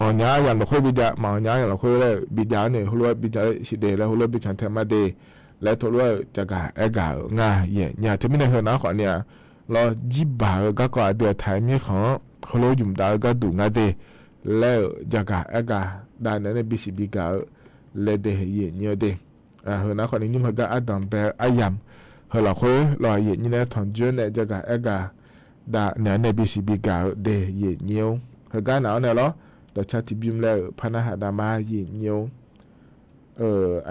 anq nya aryamq lafkhoer bijav, maqanq nya aryamq lafkhoer laer-eu bijav-anr nae heulof-aer bijav-aer siqde laer heulof-aer bican tae mar de laer tov lof-aer-eu jagaq aergaq-euq ngar yaef nyir-a. Teumirnae heu nar khawfni-aq lawr jirbaq-eu garkawv aqdui-euq taq-eu mirkhanq-anr heulof zmq dav-eu gharduq ngar de laer-euq jagaq aergaq dav naeq-aer nae bisiq bigaq-eu laer de yaef nyir-eu de. Heu nar khawfni nymr heugar ardanq bae-eu aryamq heu lafkhoer lawr yaef nyir nae tanqjoer nae jagaq aergaq dav naeq-aer nae bisiq bigaq-eu de yaef nyir-or. Heugar naq-anr nae lawr dawqcar tiqbymr laer-euq par narhaq dav mar yaef nyir-or.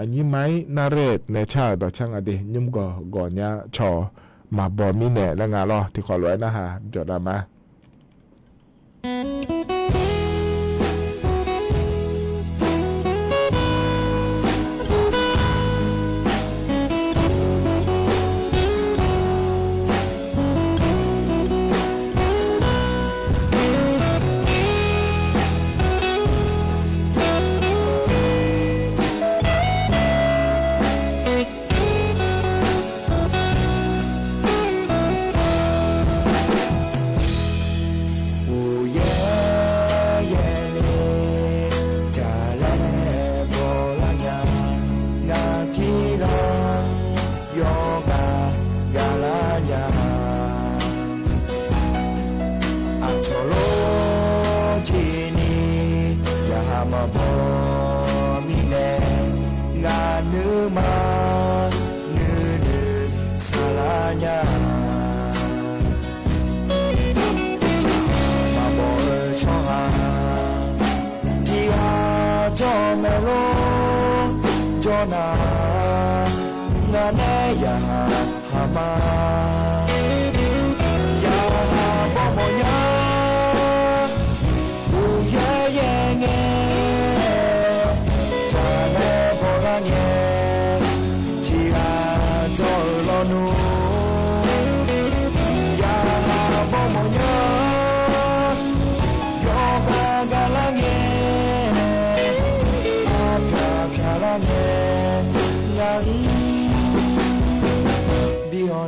Aqnyir mar-ir nar raer nae car-euq dawqcar nga de nymr gawq gawq nya cawq maqbaw mirnae laer nga lawr tiqkhawf lof-aer narhaq byawq dav ma.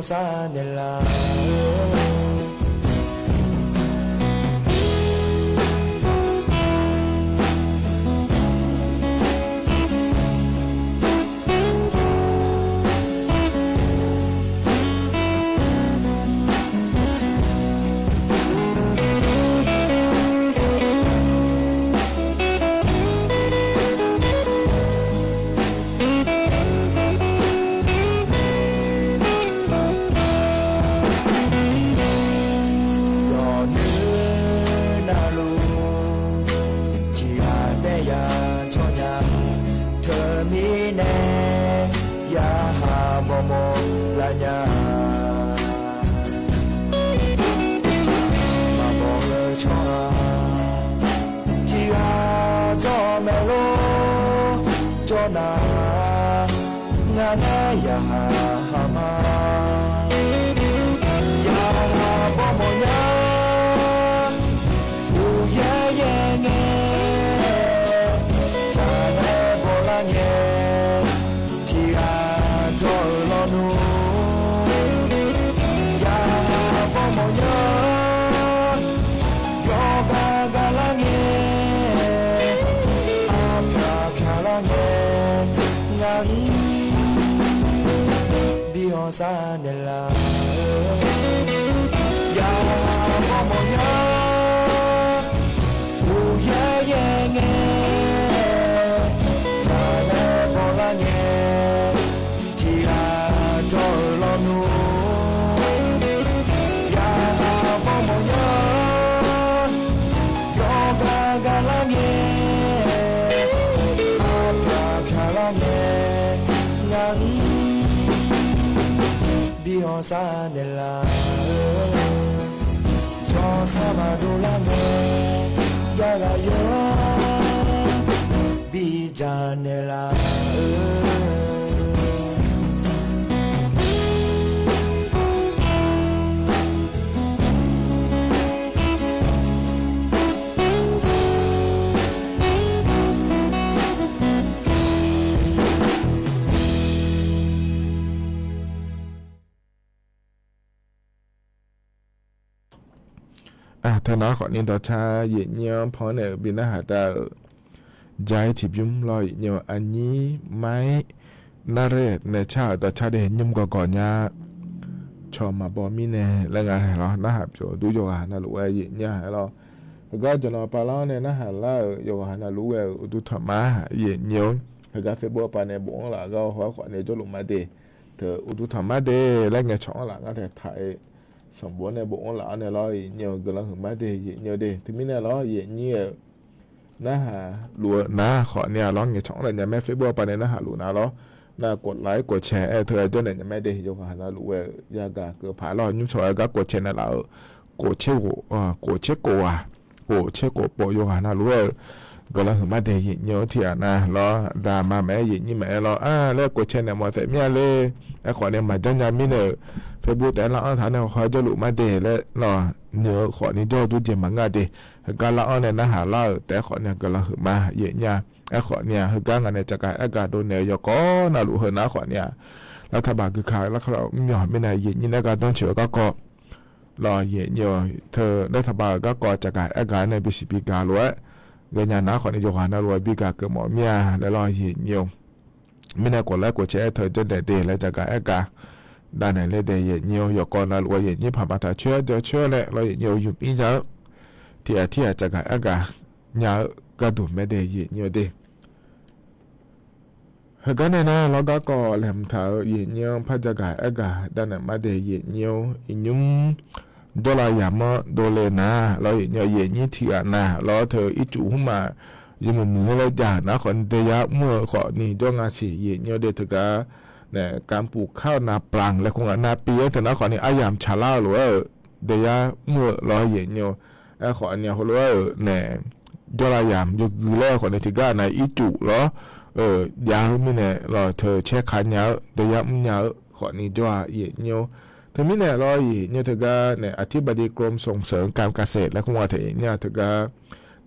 sar naeqlaf-eu. Yawqnyoer navluf tiqghaq daer ya cawnya, teumirnae yarkhaq bawmawr lar nya. Maqmawf-eu tsawrhaq tiqghaq jawr-eu maeqlor jawr nar, ngar nae yarkhaq khaq ma. Yarkhaq bawmawr nya, uqyaer yaer ngae, tsaqlaer bawlar ngae, tiqghaq jawr-eu lawnmr. Yarkhaq bawmawr nya, yawqgar gar lar ngae, arpyaq pyaq lar ngae, ngar-anr bi hawsar naeqlaf-eu. Yarkhaq bawmawr nya, uqyaer yaer ngae, tsaqlaer bawlar ngae, tiqghaq jawr-eu lawnmr. Yarkhaq bawmawr nya, yawqgar gar lar ngae, arpyaq pyaq lar ngae, ngar-anr bi hawsar naeqlaf-eu. Jawrsar maqdov lar ngae, yarkhaq yawr bi dzaq naeqlaf-eu. Teunar khawfni dawqcar yaeqnyir-anr pan-anr nae-euq bi narhaq dav-euq ja-ir tiqbymr lawr, yaeqnyir-eu aqnyir mar-ir narrae nae car-euq dawqcar de nymr gawqgawq nya. Cawq maqbaw mirnae laer nga nae lawr narhaq pyeuf dur yawqghaq navluf-aer yaeqnyir-a aer lawr. Heugar jawqnan pavlar-anr nae narhaq lar-euq yawqghaq navluf-aer-euq uqduq tanqmar yaeqnyir-or, heugar Facebook pavnae bofanr laf gar-awr hawr khawfni jawrluf mar de. Teu uqduq tanqmar de laer ngaeqcawq-anr laf ngar taeq taq-eu sanqbof-anr nae bofanr laf-anr nae lawr yaeqnyir-eu guiqlanq huiqmar de yaeqnyir-eu de. Teumirnae lawr yaeqnyir-eu narhaq luf-eu nar khawfni-a lawr ngaeqcawq-anr laf nya mae Facebook pavnae narhaq luf nar lawr. Nar กดไลค์ กดแชร์ aer-eu teu-aer jawrnaeq nya mae de yawqghaq navluf-aer yagaq keuv paq lawr nymr cawq-aer gar กดแชร์ naeqlaf-euq กดแชร์ khof กดแชร์ khof-aq กดแชร์ khof pov yawqghaq navluf-aer-euq guiqlanq huiqmar de yaeqnyir-or tiqghaq nav lawr daqma maqaer yaeqnyir maqaer lawr-a laer กดแชร์ naeq mawf taef mir-a le. Aerkhawfni maqjanr nya mirnae-euq Facebook taef-aer lar-anr taq nae hawkhaw jawrluf mar de laer lawr noeq-eu khawfni jawr-eu durjeq maqngeur-a de. Heugar lar-anr nae narhaq lar-euq taef-aer khawfni guiqlanq huiqmar yaeqnyir-a. Aerkhawfni-aq heugar ngaq nae caqgaq aergaq dovnaeq-eu yawqkawv navluf heu nar khawfni-aq, lavtaqbaq guikaq-eu larkar-eu mrmyawq mirnae yaeqnyir nae gar danrcoeq-eu garkawv lawr yaeqnyir-eu teu lavtaqbaq-euq garkawv caqgaq aergaq nae bisiq bigaq lof-aer ghaenya nar khawfni yawqghaq navluf-aer bigaq keuv mawf mir-a laer lawr yaeqnyir-eu mirnae กดไลค์ กดแชร์ aer teu janrnaeq de laer caqgaq aergaq davnaeq le de yaeqnyir-eu yawqkawv navluf-aer yaeqnyir paq maqtaq coer-aer jawr coer-aer laer lawr yaeqnyir-eu ymq ir nya-eu tiqghaq tirghaq caqgaq aergaq nya-eu gharduq mae de yaeqnyir-eu de. Heugar nae nar lawr garkawv laeqhmq taq-eu yaeqnyir-anr par jagaq aergaq davnaeq mar de yaeqnyir-or iqnymr jawrlav yamq-anr dovle nar lawr yaeqnyir-eu yaeqnyir tiqghaq nav lawr teu ircuf hmr maf yawmuiq muiq-aer laer jav-euq nar khawfni daeyar mr-eu khawfni jawr nga siq yaeqnyir-or de teugar nae กัมพูชา kar-eu nav blanq laer kur nga nav pi-aer teu nar khawfni aryamq tsaqlar-eu lof-aer-euq daeyar mr-eu lawr yaeqnyir-eu. Aerkhawfni heulof-aer-euq nae jawrlav yamq yawgui laer khawfni tiqgar nav ircuf lawr jav-eu mirnae lawr teu caer ka nya-eu daeyar mr nya-eu khawfni jawr-a yaeqnyir-or. Teumirnae lawr yaeqnyir-eu teugar nae อธิบดีกรมส่งเสริมการเกษตร laer kur nga taef yaeqnyir-a teugar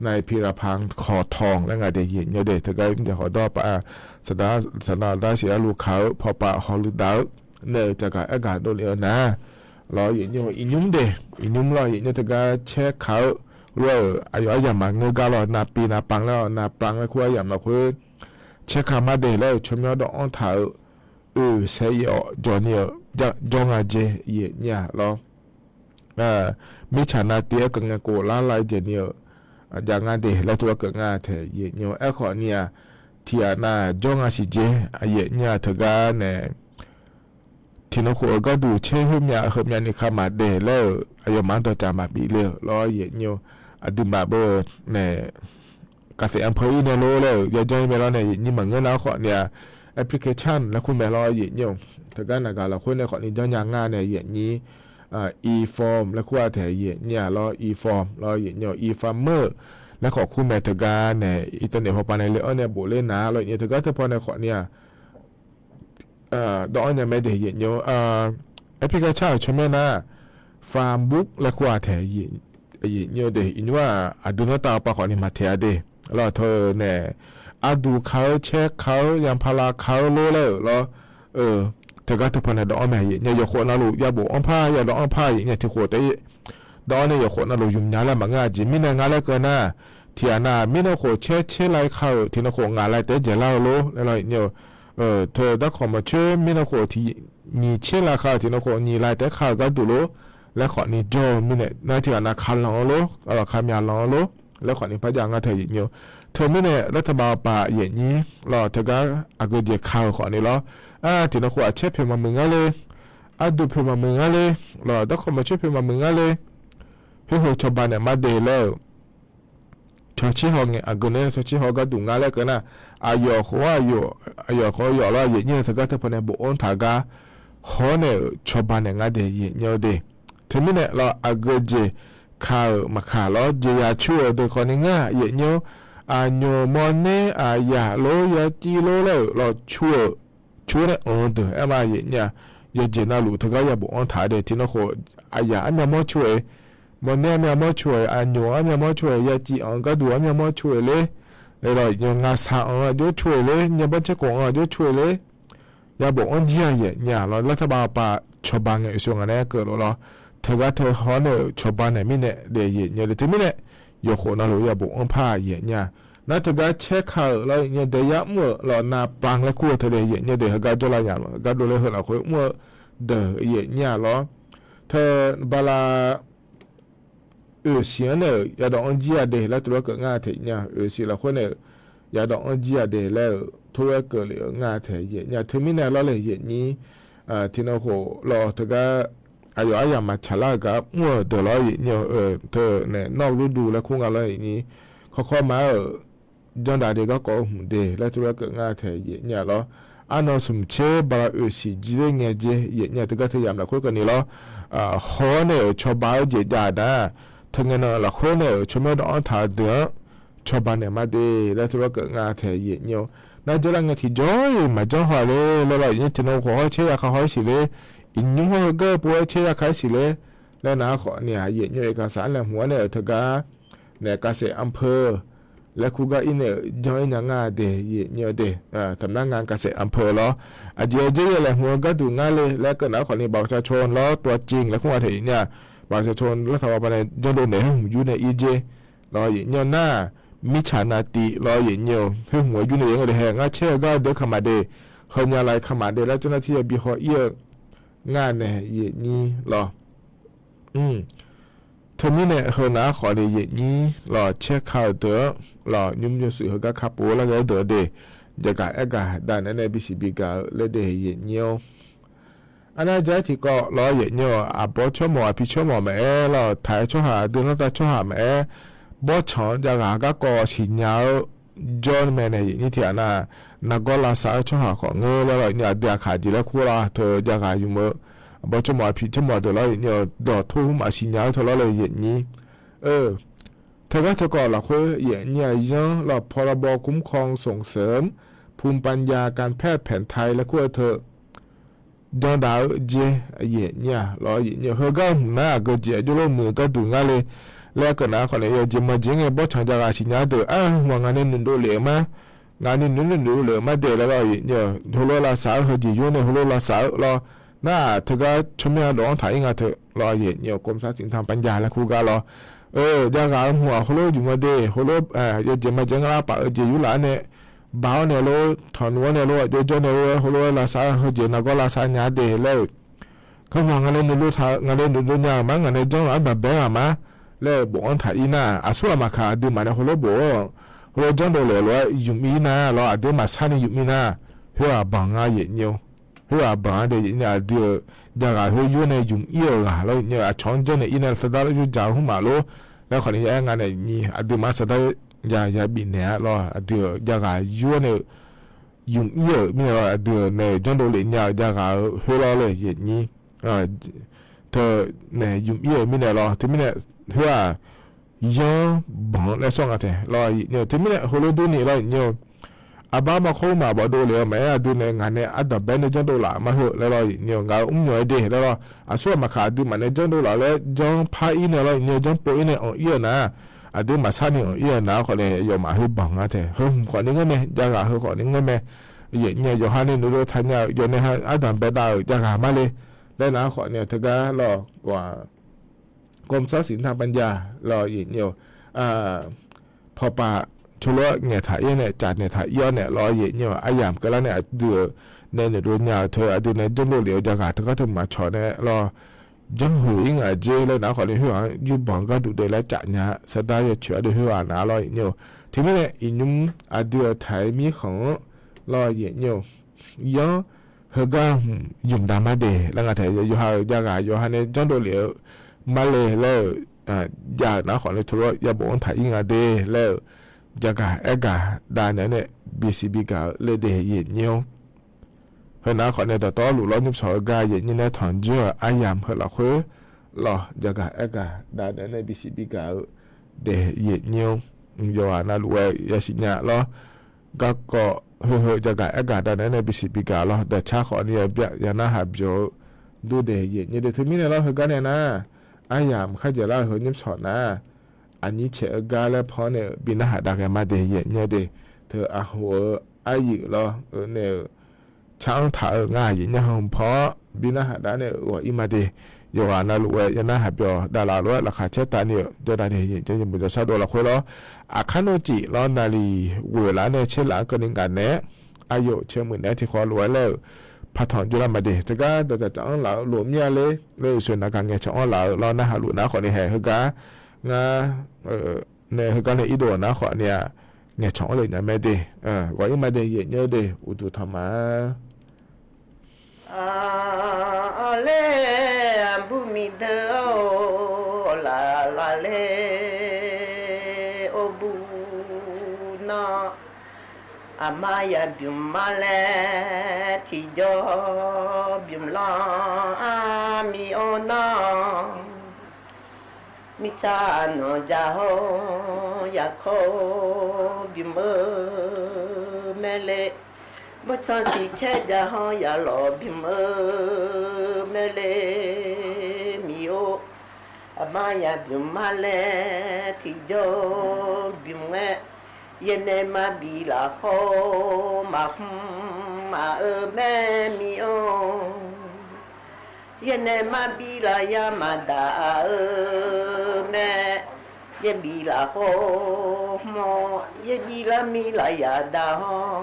นายพีรพันธ์ ขอทอง laer nga de yaeqnyir-or de teugar mrjaeq hawdawr pav saqdaq saqdaq dar siq arlu kaq-eu pawpav hawluiv daq-eu nae-euq jaqgaq aergaq dovle-eu nar, lawr, yaeqnymr iqnymr daeq, iqnymr lawr, yaeqnymr teugar caer ka-eu lof-aer-euq aqyawf aryamq maqngeur gar lawr, navpiv navpanq laer-awr, navpanq laer kur aryamq lafkhoer caer ka mar daeq laer-euq tsawrmyanr dawv-anr taq-eu oeq saeq-awq jawq ni-euq jawr nga jeq yaeqnymr-aq lawr. Mirtsaq navtiv-aer keuv ngae kof lar lav jeq ni-euq jav nga daeq laer tov-aer keuv nga taeq yaeqnymr. Aerkhawf ni-aq, tiqghaq nav jawr nga siq jeq yaeqnymr-aq teugar nae tiqnan khof-euq gharduq caer khoermyav heumyav ni ka maq daeq laer-euq aqyawfmaf-anr dawqcaf maqbif le-euq lawr yaeqnymr. Aqduimaf beu nae เกษตรอำเภอ ir nae lor laer-euq yajanr ir mae lawr nae yaeqnymr maqngeur nar khawf ni-aq, application laer kur mae lawr yaeqnymr. Teugar naqgaq lafkhoer nae khawf ni janrnya nga nae yaeqnymr, e-form laer kur-a taeq yaeqnymr-aq lawr, e-form lawr yaeqnymr, e-farmer laer khawf kur mae teugar nae internet pawpav nae le-anr nae bof ler nar lawr yaeqnymr. Teugar teupaw nae khawf ni-aq, dawv-anr nya mae daeq yaeqnymr. Application-euq tsawrmyanr nar farm book laer kur-a taeq yaeqnymr daeq. Iqnymr-aq aqdui nanrtav pav khawf ni maqtaeq-a daeq. Lawr teu nae arduq ka-eu, caer ka-eu, yanpala ka-eu lor laer-euq lawr. Teugar teupaw nae dawv-anr mae yaeqnymr. Yawqkhof navluf yabof anr par yadawv-anr par yaeqnymr tiqkhof taef dawv-anr nae yawqkhof navluf ymq nya laer maqngeur-a jeq mirnae nga laer keuv nar, tiqghaq nav mirnan khof caer caer lai ka-euq tiqnan khof ngaq lai taef-aer dzaeqlar-eu lor laer lawr yaeqnymr-eu. Teu darkawq maqcoer mirnan khof tiq nyiq caer lai ka-euq tiqnan khof nyiq lai taef-aer ka-euq gharduq lor laer khawf ni jawr-eu mirnae nar tiqghaq nav ka lanq-eu lor, lawr ka myav lanq-eu lor laer khawf ni par jav ngar taeq yaeqnymr. Teumirnae รัฐบาล paq yaeqnymr lawr teugar aqgeu jeq ka-eu khawf ni lawr. Tiqnan khof aqcaer poeq maqmuiq ngar le, arduq poeq maqmuiq ngar le, lawr darkawq maqcoer poeq maqmuiq ngar le. Khoer heu cawba naeq mar daeq laer-euq tawqcir haw ngae aqgeu nae tawqcir haw gharduq nga laer keuv nar, aqyawf khof-anr aqyawf, aqyawf khof yawf lawr yaeqnymr-eu teugar teupaw nae bof-anr taq gar hawr nae-euq cawba naeq ngar daeq yaeqnymr-eu daeq. Teumirnae lawr aqgeu jeq ka-euq maqkaq lawr jeqzaq cu-euq deuq khawf ni ngar yaeqnymr-eu. Aqnyoq mawrner aqyaq lor yaciv lor laer-euq lawr cu-euq cu-awr nae anq-eu deuq aer ma yaeqnymr-aq, yawjeq navluf teugar yabof-anr taq daeq. Tiqnan khof aqyaq armyav mawr cu-eu, mawrner armyav mawr cu-eu, aqnyoq armyav mawr cu-eu, yaciv anq-eu gharduq armyav mawr cu-eu ler, lawr yaeqnymr ngaqsaq anq-eu aqjox cu-eu ler, nyabanr caerkhof anq-eu aqjox cu-eu ler, yabof-anr jir-a yaeqnymr-aq lawr รัฐบาล paq cawba ngae oeqsho ngaq nae keuv lof lawr teugar teu haw nae-euq cawba naeq mirnae daeq yaeqnymr daeq. Teumirnae yawqkhof navluf yabof-anr par yaeqnymr-aq nar teugar caer ka-euq lawr yaeqnymr daeq yar mr-euq lawr navpanq laer kur-eu teu daeq yaeqnymr daeq heugar jawrlav yamq gar dovle heu lafkhoer mr-eu deuq yaeqnymr-aq lawr. Teu bala oeqsiq-anr nae-euq yadawq-anr jir-a daeq laer tov-aer keuv ngar taeq yaeqnymr-aq, oeqsiq lafkhoer nae-euq yadawq-anr jir-a daeq laer-euq tov-aer keuv lef-eu ngar taeq yaeqnymr-aq. Teumirnae lawr le yaeqnymr, tiqnan khof lawr teugar aqyawf aryamq maqtsaq lar-euq gar mr-euq deuq lawr yaeqnymr-eu teu nae nawr-eu lurdu laer kur nga lawr yaeqnymr. Kawrkawr ma-aer-euq janrdaq daeq garkawv-eu hmq daeq laer tov-aer keuv ngar taeq yaeqnymr-aq lawr. Arnan smq tser bala oeqsiq jir ler ngae jeq yaeqnymr-aq teugar teu yamq lafkhoer keuvni lawr haw-awr nae-euq cawba-eu jeq jav-aq nar-aq, teu ngae nan lafkhoer nae-euq tsawrmyanr dawv-anr taq-eu deuq-anr cawba naeq mar daeq laer tov-aer keuv ngar taeq yaeqnymr-eu. Nar dzeurlar ngae tiqjawr-iq maqjanr haw ler laer lawr yaeqnymr tiqnan khof hawr caer ya ka haw-aer siq ler, iqnymr hawr heugar pov-aer caer ya ka-aer siq ler laer nar-aq khawf ni-aq yaeqnymr-eu เอกสาร laeqhmq-anr nae-euq teugar naeq เกษตรอำเภอ laer kur gar ir nae-euq janr-ir nya ngar daeq yaeqnymr-eu daeq. Taqmq nar nga เกษตรอำเภอ lawr aqjeq-aer dzer yaeq laeqhmq-eu gharduq ngar le laer keuv nar-aq khawf ni บัตรประชาชน lawr tov-a cing laer kur nga taeq yaeqnymr-aq, บัตรประชาชน lar taq bar bar nae janrdov naeq-aer hmq yur nae ir jer lawr yaeqnymr-eu nar-aq, mirtsaq navtiv lawr yaeqnymr-eu khoer hmq-aer yur nae yaeq nga daeq hae ngar caer-eu gar deuq ka maq daeq, heumyav lav ka maq daeq laer janr nar tir ya bi haw ir-eu ngar nae yaeqnymr lawr. Teumirnae heu nar-aq khawf ni yaeqnymr lawr caer ka-eu deuq-anr lawr nymr nymr shuif heugar ka pov lar ghae-aer deuq-eu daeq, jaqgaq aergaq dav naeq nae bisiq bi gaq-eu laer daeq yaeqnymr-awr. Arnar ja-aer tiqkawv lawr yaeqnymr-eu aqbawr tsawrmawq aqpi tsawrmawq maqaer lawr taq-aer tsawrhaq aqdui lanrtav tsawrhaq maqaer, bawrtsanq-anr jav ghaq garkawv siqnya-eu jawr mae nae yaeqnymr tiqghaq nar-aq, nargawr lavsav-eu tsawrhaq khawf ngeur laer lawr yaeqnymr aqdui aqkaq jeq laer kur lawr teu jav ghaq ymq-eu aqbawr tsawrmawq aqpi tsawrmawq deuq lawr yaeqnymr-eu dawqtawvluf maqsiq nya-eu teu lawr le yaeqnymr-eu. Teugar teukawv lafkhoer yaeqnymr-aq yanr lawr พรบคุ้มครองส่งเสริมภูมิปัญญาการแพทย์แผนไทย laer kur-eu teu janrdaq-eu jer yaeqnymr-aq lawr yaeqnymr-eu heugar hmq nar aqgeu jeq aqjox lor muiq-eu gharduq ngar le laer keuv nar-aq khawf nae yawjeq maqjeq ngae bawrtsanq jav ghaq siqnya-eu deuq-aq hmq-aq ngaq nae noeqdov lef-eu ma, ngaq nae noeqdov lef-eu ma daeq laer lawr yaeqnymr-eu heulof lavsav-eu heujeq yur nae heulof lavsav-eu lawr Nar-aq, teugar tsawrmyanr dawq-anr taq-ir nga teu lawr, aqyuif aqnyir-eu กรมทรัพย์สินทางปัญญา laer kur gar lawr. Jav ghaq-eu hmq-aq heulof ymq-eu de, heulof yawjeq maqjeq ngar lar paf-eu jeq yurlaf-aer nae, ba-awr nae lof, tanqnmr-awr nae lof, aqjox jawr nae lof-aer heulof-aer lavsav-eu heujeq nargawr lavsav nya de laer-euq. Garma ngaq nae noeqdov taq-eu, ngaq nae noeqdov nya-euq ma, ngaq nae janr-euq ardanq bae-aer ghaq ma laer-eu bof-anr taq-ir nar, aqsur ghaq maqkaq aqduimaf nae heulof bof-awr, heulof janrdov lef-eu lof-aer ymq-ir nar lawr, aqdui maqsar ni ymq-ir nar, khoerghaq banq nga yaeqnyir-or. Khoerghaq banq-anr de yaeqnyir aqdui-euq jav ghaq khoer yur nae ymq-ir-euq ghaq lawr yaeqnyir-eu, aqcawq-anr janrnaeq-ir nae sardar yur ja-eu hmq maf lor laer khawf ni ya-aer nga nae nyi aqduimaf-anr sardar ya ya bifnaeq-a lawr, aqdui-euq jav ghaq yur nae-eu ymq-ir-euq mirnae lawr, aqdui-euq nae-euq janrdov lef nya-euq jav ghaq-eu khoer lawr laer yaeqnyir teu nae ymq-ir-euq mirnae lawr, teumirnae khoer-aq, yanr banq-anr laer sawr nga tae lawr yaeqnyir-eu, teumirnae heulof durni lawr yaeqnyir-eu, aqbar maqkhawr maf bawfdov lef-eu maqaer, aqdui nae ngaq nae ardanq bae-aer nae janrdov laf mar heu laer lawr yaeqnyir-eu, ngaq-euq mrmyawq-aer de laer lawr, aqsur ghaq maqkaq aqduimaf nae janrdov laf laer janr par-ir nae lawr yaeqnyir-eu, janr pov-ir nae anq-ir-euq nar, aqdui maqsar ni anq-ir-euq nar khawf nae yawfmaf khoer banq nga tae heu hmq khawf ni ngar mae, jav ghaq heu khawf ni ngar mae, yaeqnyir-eu yawqha nae noeqdov taqnya-euq yawqnae ha ardanq baedav-euq jav ghaq mar le laer nar khawf ni teugar lawr-aq, กรมทรัพย์สินทางปัญญา lawr yaeqnyir-eu, pawqpaf cawlof-aer ngaeqtaq-ir nae caf naeqtaq-ir-awr nae lawr yaeqnyir-eu, aryamq keuvlar nae aqdui-euq nae noeqdov nya-euq teu aqdui nae janrdov lef-eu jav ghaq teugar teu maqcawq nae lawr, janrhoeq-ir ngaq jer laer nar khawf ni khoerghaq-anr yurbanq gharduq de laer caf nya sardar yawcoeq-aer de khoerghaq nar lawr yaeqnyir-eu, teumirnae iqnymr aqdui-euq taq-aer mirkhanq-anr lawr yaeqnyir-eu, yanr heugar hmq ymq daq mar de laer nga tae, yawqha-euq jav ghaq yawqha nae janrdov lef-eu mar le laer-euq, jav-euq nar khawf nae teulof yabof-anr taq-ir nga de laer-euq, jav gaq aer gaq dav naeq-aer nae bisiq bigaq-eu le de yaeqnyir-or. Heu nar khawf nae dawqtawvluf lawr nymr sawq-eu gar yaeqnyir nae tanqjoer-euq aryamq heu lafkhoer lawr, jav gaq aer gaq dav naeq-aer nae bisiq bigaq-eu de yaeqnyir-or. Yawqghaq navluf-aer yasiq nya lawr, garkawv heu heu jav gaq aer gaq dav naeq-aer nae bisiq bigaq lawr, daqcar khawf ni yabyaf ya narhaq byawq-eu dur de yaeqnyir de, teumirnae lawr heugar nae nar, aryamq kharjaeq lar-eu heu nymr sawq nar, aqnyir caeq-eu gar laer paw-anr nae-euq bi narhaq dav ghae mar de yaeqnyir de, teu aqhof-eu aryuif lawr-eu nae-euq car-anr taq-eu ngar yaeqnyir hmq paw-anr bi narhaq dav nae-euq ghawq-ir mar de, yawqghaq navluf-aer ya narhaq byawq dav laf lof-aer laqkhaq caer tavni-euq jawrdav de yaeqnyir yamuiq jawrshar dov lafkhoer lawr, aqkar nawr cif lawr naqliq ghoeq laf-anr nae caer laf-anr keuvni ngaq naeq-aer, aqyawf caer muiq naeq-aer tiqkhawv lof-aer laer-euq, patanq jawrlar mar de, teugar dawqdzaq dzaq-anr laf-eu lof mir-a ler laer-euq soeq naq gaq ngaeqcawq-anr laf-eu lawr narhaq luf nar khawf ni haeq heugar ngar nae heugar nae irdov-euq nar khawf ni-aq, ngaeqcawq-anr le nya mae de, ghawq-ir mar de yaeqnyir de uqduq tanqma Aqler aqbur miqdeuq-or, laf laf ler or bur nar, aqma ya bymq ma laer tiqjawr bymq lanr-a miq-or nar, mirtsaq nanq ja hawr ya kawr bymq-eu mae le, bawrtsanq siqcaer ja hawr ya lawq bymq-eu mae le, miq-or, aqma ya bymq ma laer tiqjawr bymq-aer, yaernae ma bi lafkhawr maqhmq maf-eu mae miq-or, yaernae ma bi laf ya maqdaq-eu mae, yaerbi lafkhawr hmq-awr yaerbi lar mi laf ya daq hawr,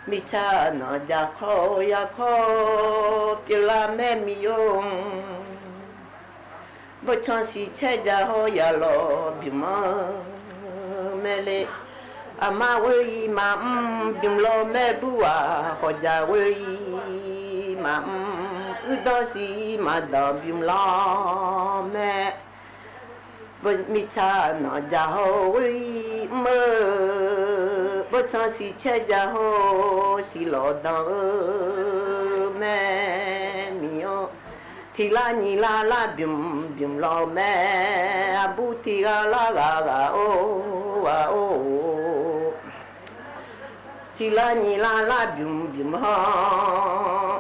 mirtsaq nanq ja kawr ya kawr pyeuf lar mae miq-or, bawrtsanq siqcaer ja hawr ya lawq bymq-eu mae le, aqma ghoe-ir maqmr bymq lawq mae bur-aq, hawqjaq ghoe-ir maqmr uirdanq siq-ir maqdanq bymq lawq mae, mirtsaq nanq ja hawr ghoe-ir mr-eu, bawrtsanq siqcaer ja hawr siq lawq danq-eu mae miq-or, tiq lar nyiq lar lar bymq bymq lawq mae, aqbur tiq ghaq lar ghaq ghaq-or ghaq-or, tiq lar nyiq lar lar bymq bymq hawr,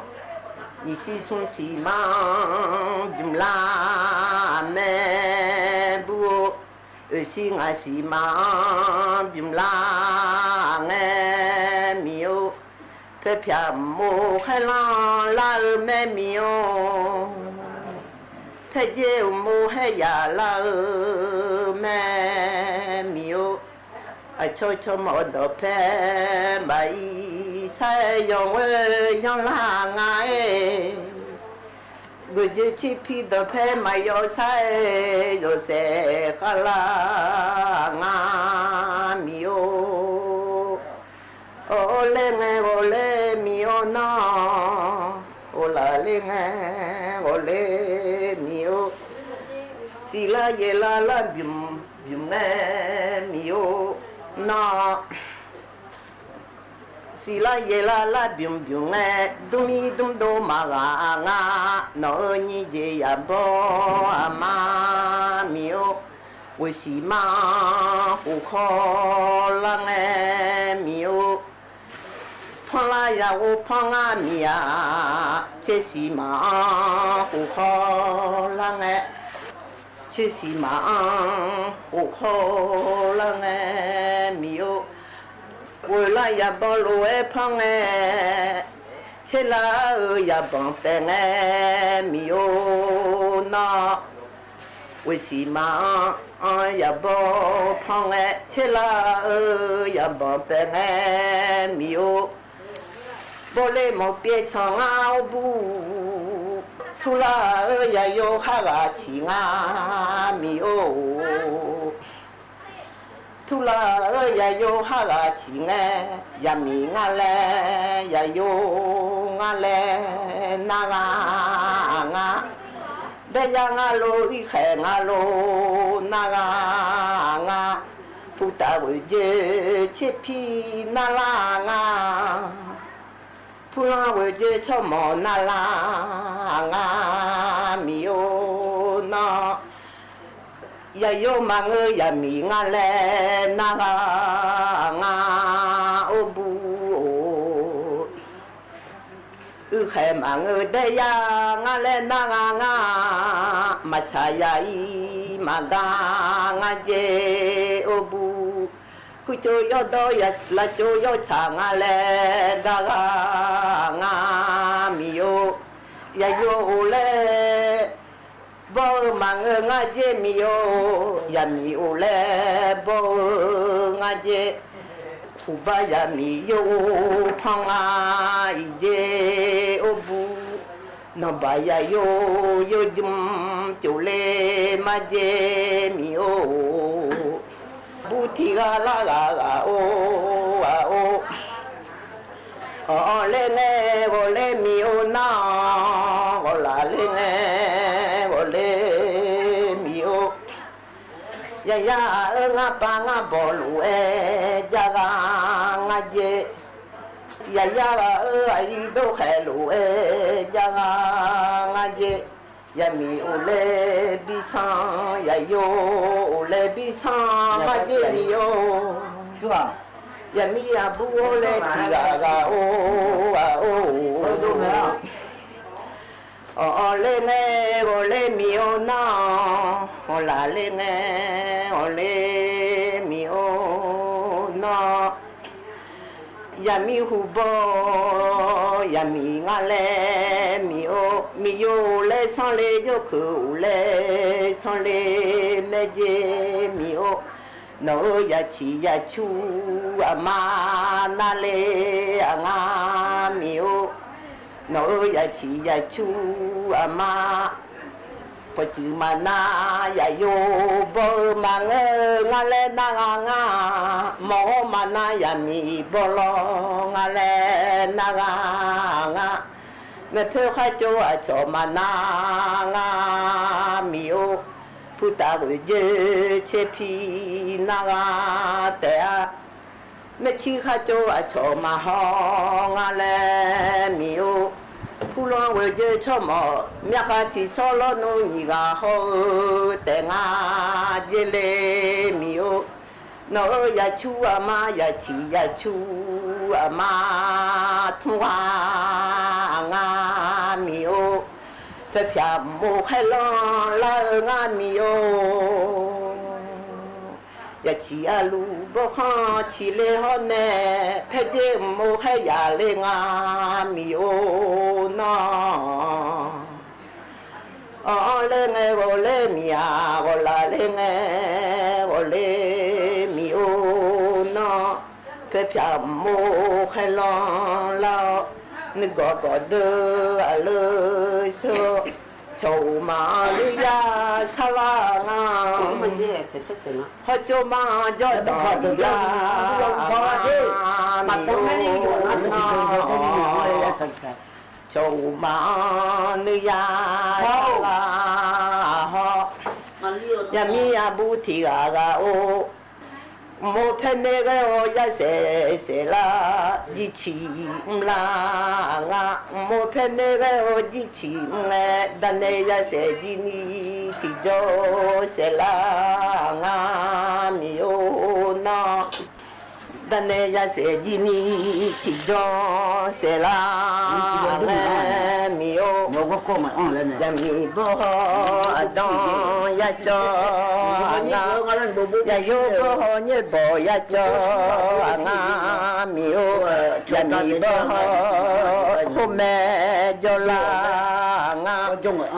nyiq siq smr siq ma bymq lar mae bur-or, oeq siq ngaq siq ma bymq lar ngae miq-or, Paerpyaq mq-or khaerlanr lar-eu mae Miqyaer-or. Paerjer uqmov khaeryaq lar-eu mae Miqyaer-or. Aqcawq cawq mawf dawqpae maqir sar-aer yawqghoer yanrlar nga-aer, geuqjeq tserpir dawqpae maqyawf sar-aer yawqsaef khavlar nga Miqyaer-or. Awq laer ngae ghawqler Miqyaer-or nar, ghawqlaf ler ngae ghawqler Miqyaer-or. Siqlar yaeqlar lar bymq bymq ngae Miqyaer-or nar, siqlar yaeqlar lar bymq bymq ngae, dmrmir dmrdov maqghaq nga. Nawq-euq nyiqjeq yaqbawr aqma Miqyaer-or. Ghoeqsiq ma-anr khof khawr lar ngae Miqyaer-or. Panlar yaqghov panr ngar miq-aq, tsersiq ma-anr khof khawr lar ngae, tsersiq ma-anr khof khawr lar ngae Miqyaer-or. Ghoeqlar yaqbawr lof-aer panr ngae, tserlar-eu yaqbanq taef ngae Miqyaer-or nar, ghoeqsiq ma-anr yaqbawr panr ngae, tserlar-eu yaqbanq taef ngae Miqyaer-or. Bawrler mawq pyaev tsanq ngar-or bur, turlar-eu yaqyo khar ghaq ciq ngar Miqyaer-or. Turlar-eu yaqyo khar ghaq ciq ngae, yaqmiq ngar laer yaqyo ngar laer nar ghaq nga. Daeryar ngar lor irkhaeq ngar lor nar ghaq nga. Putaf ghoeqjeq tserpir narlar nga. Purlanr ghoeqjeq tsawrmawq narlar nga Miqyaer-or nar, yaqyo maqngeur yaqmiq ngar laer nar ghaq nga or bur-or. Uirkhaeq maqngeur daeryar ngar laer nar ghaq nga. Maqtsaq yaq-ir maqgar ngar jer or bur. Huiqtsov yawrdawr lavtsov yawtsaq ngar laer gar ghaq nga Miqyaer-or. Yaqyo of laer bawr-eu maqngeur ngar jer Miqyaer-or. Yaqmiq of laer bawr-eu ngar jer. Uqbar yaqmiq yawr panr nga-iq jer or bur. Nawqbaq yaqyo yawjm tsof ler mar jer Miqyaer-or. Bur tiq ghaq lar ghaq ghaq or ghaq or. Awq ler ngae ghawqler Miqyaer-or nar, ghawqlaf ler ngae ghawqler Miqyaer-or. Yaqyar-euq ngar pav ngar bawq lof-aer jar ghaq ngar jer. Yaqyar ghaq-euq aqyuif dov khaeq lof-aer jar ghaq ngar jer. Yaqmiq of laer bi sanr, yaqyo of laer bi sanr mar jer Miqyaer-or. Yaqmiq aqbur or laer tiq ghaq ghaq or ghaq or. Awq ler ngae ghawqler Miqyaer-or nar, ghawqlaf ler ngae ghawqler Miqyaer-or nar. Yaqmiq huq bawr yaqmiq ngar laer Miqyaer-or. Miqyaer of laer sanr ler, yawrkeuq of laer sanr ler maer jer Miqyaer-or. Nawq-euq yaqciq yaqcur aqma nar ler-aq ngar Miqyaer-or. Nawq-euq yaqciq yaqcur aqma pawqtsuif maqnar yaqyo bawr-eu maqngeur ngar laer nar ghaq nga. Mawq-awr maqnar yaqmiq bawrlawr ngar laer nar ghaq nga. Maeqpoer kharcov aqcawq maqnar ngar Miqyaer-or. Purtaf ghoeqjeq tserpir nar ghaq taef-a. Maeqcir kharcov aqcawq maqhaw ngar laer Miqyaer-or. Purlanr ghoeqjeq tsawrmawq myavkhav tiqsawr lawrnmr nyiq ghaq hawr-eu taef ngar jer ler Miqyaer-or. Nawq-euq yaqcur aqma yaqciq yaqcur aqma tmr ghaq ngar Miqyaer-or. Paerpyaq mqmov khaerlanr lar-eu ngar Miqyaer-or. Yaqciq arluf bawrkhanr ciqler hawr nae, paerjer mq-or khaer yaf ler nga miq-or nawr. Awq-anr ler ngae ghawq ler miq-aq, ghawqlaf ler ngae ghawq ler miq-or nawr. Paerpyaq mq-or khaerlanr lar-awr, nuigawq gawqdeuv aqleur sheur-awr, cawq uqmaf-anr nuiyar sarlar nga. Hawrjawr mar-anr jawrdanq yar-a miq-or nawr. Cawq uqmaf-anr nuiyar sarlar hawr, yaqmir yaqbur tiq ghaq ghaq-or, mq-or paernae ghae-awr yar saef saef lar, jirciq mr lar nga. Mq-or paernae ghae-awr jirciq mr ngae, danae yar saef jirni tiqjawr saef lar nga miq-or nawr. Danae yar saef jirni tiqjawr saef lar ngae miq-or. Yaqmiq bawr haw aqdanr yar cawv-a nga. Yaqyor bawr haw nyaer bawq yar cawv-a nga miq-or. Yaqmiq bawr haw khoermae jawrlar nga.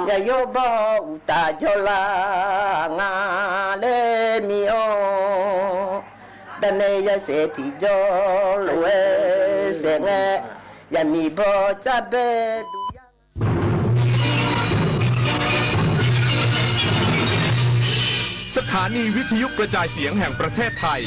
Yaqyor bawr haw uqtaf jawrlar nga ler miq-or. Danae yar saef tiqjawr lof-aer saef ngae, yaqmiq bawr car bae duq yar. สถานีวิทยุกระจายเสียงแห่งประเทศไทย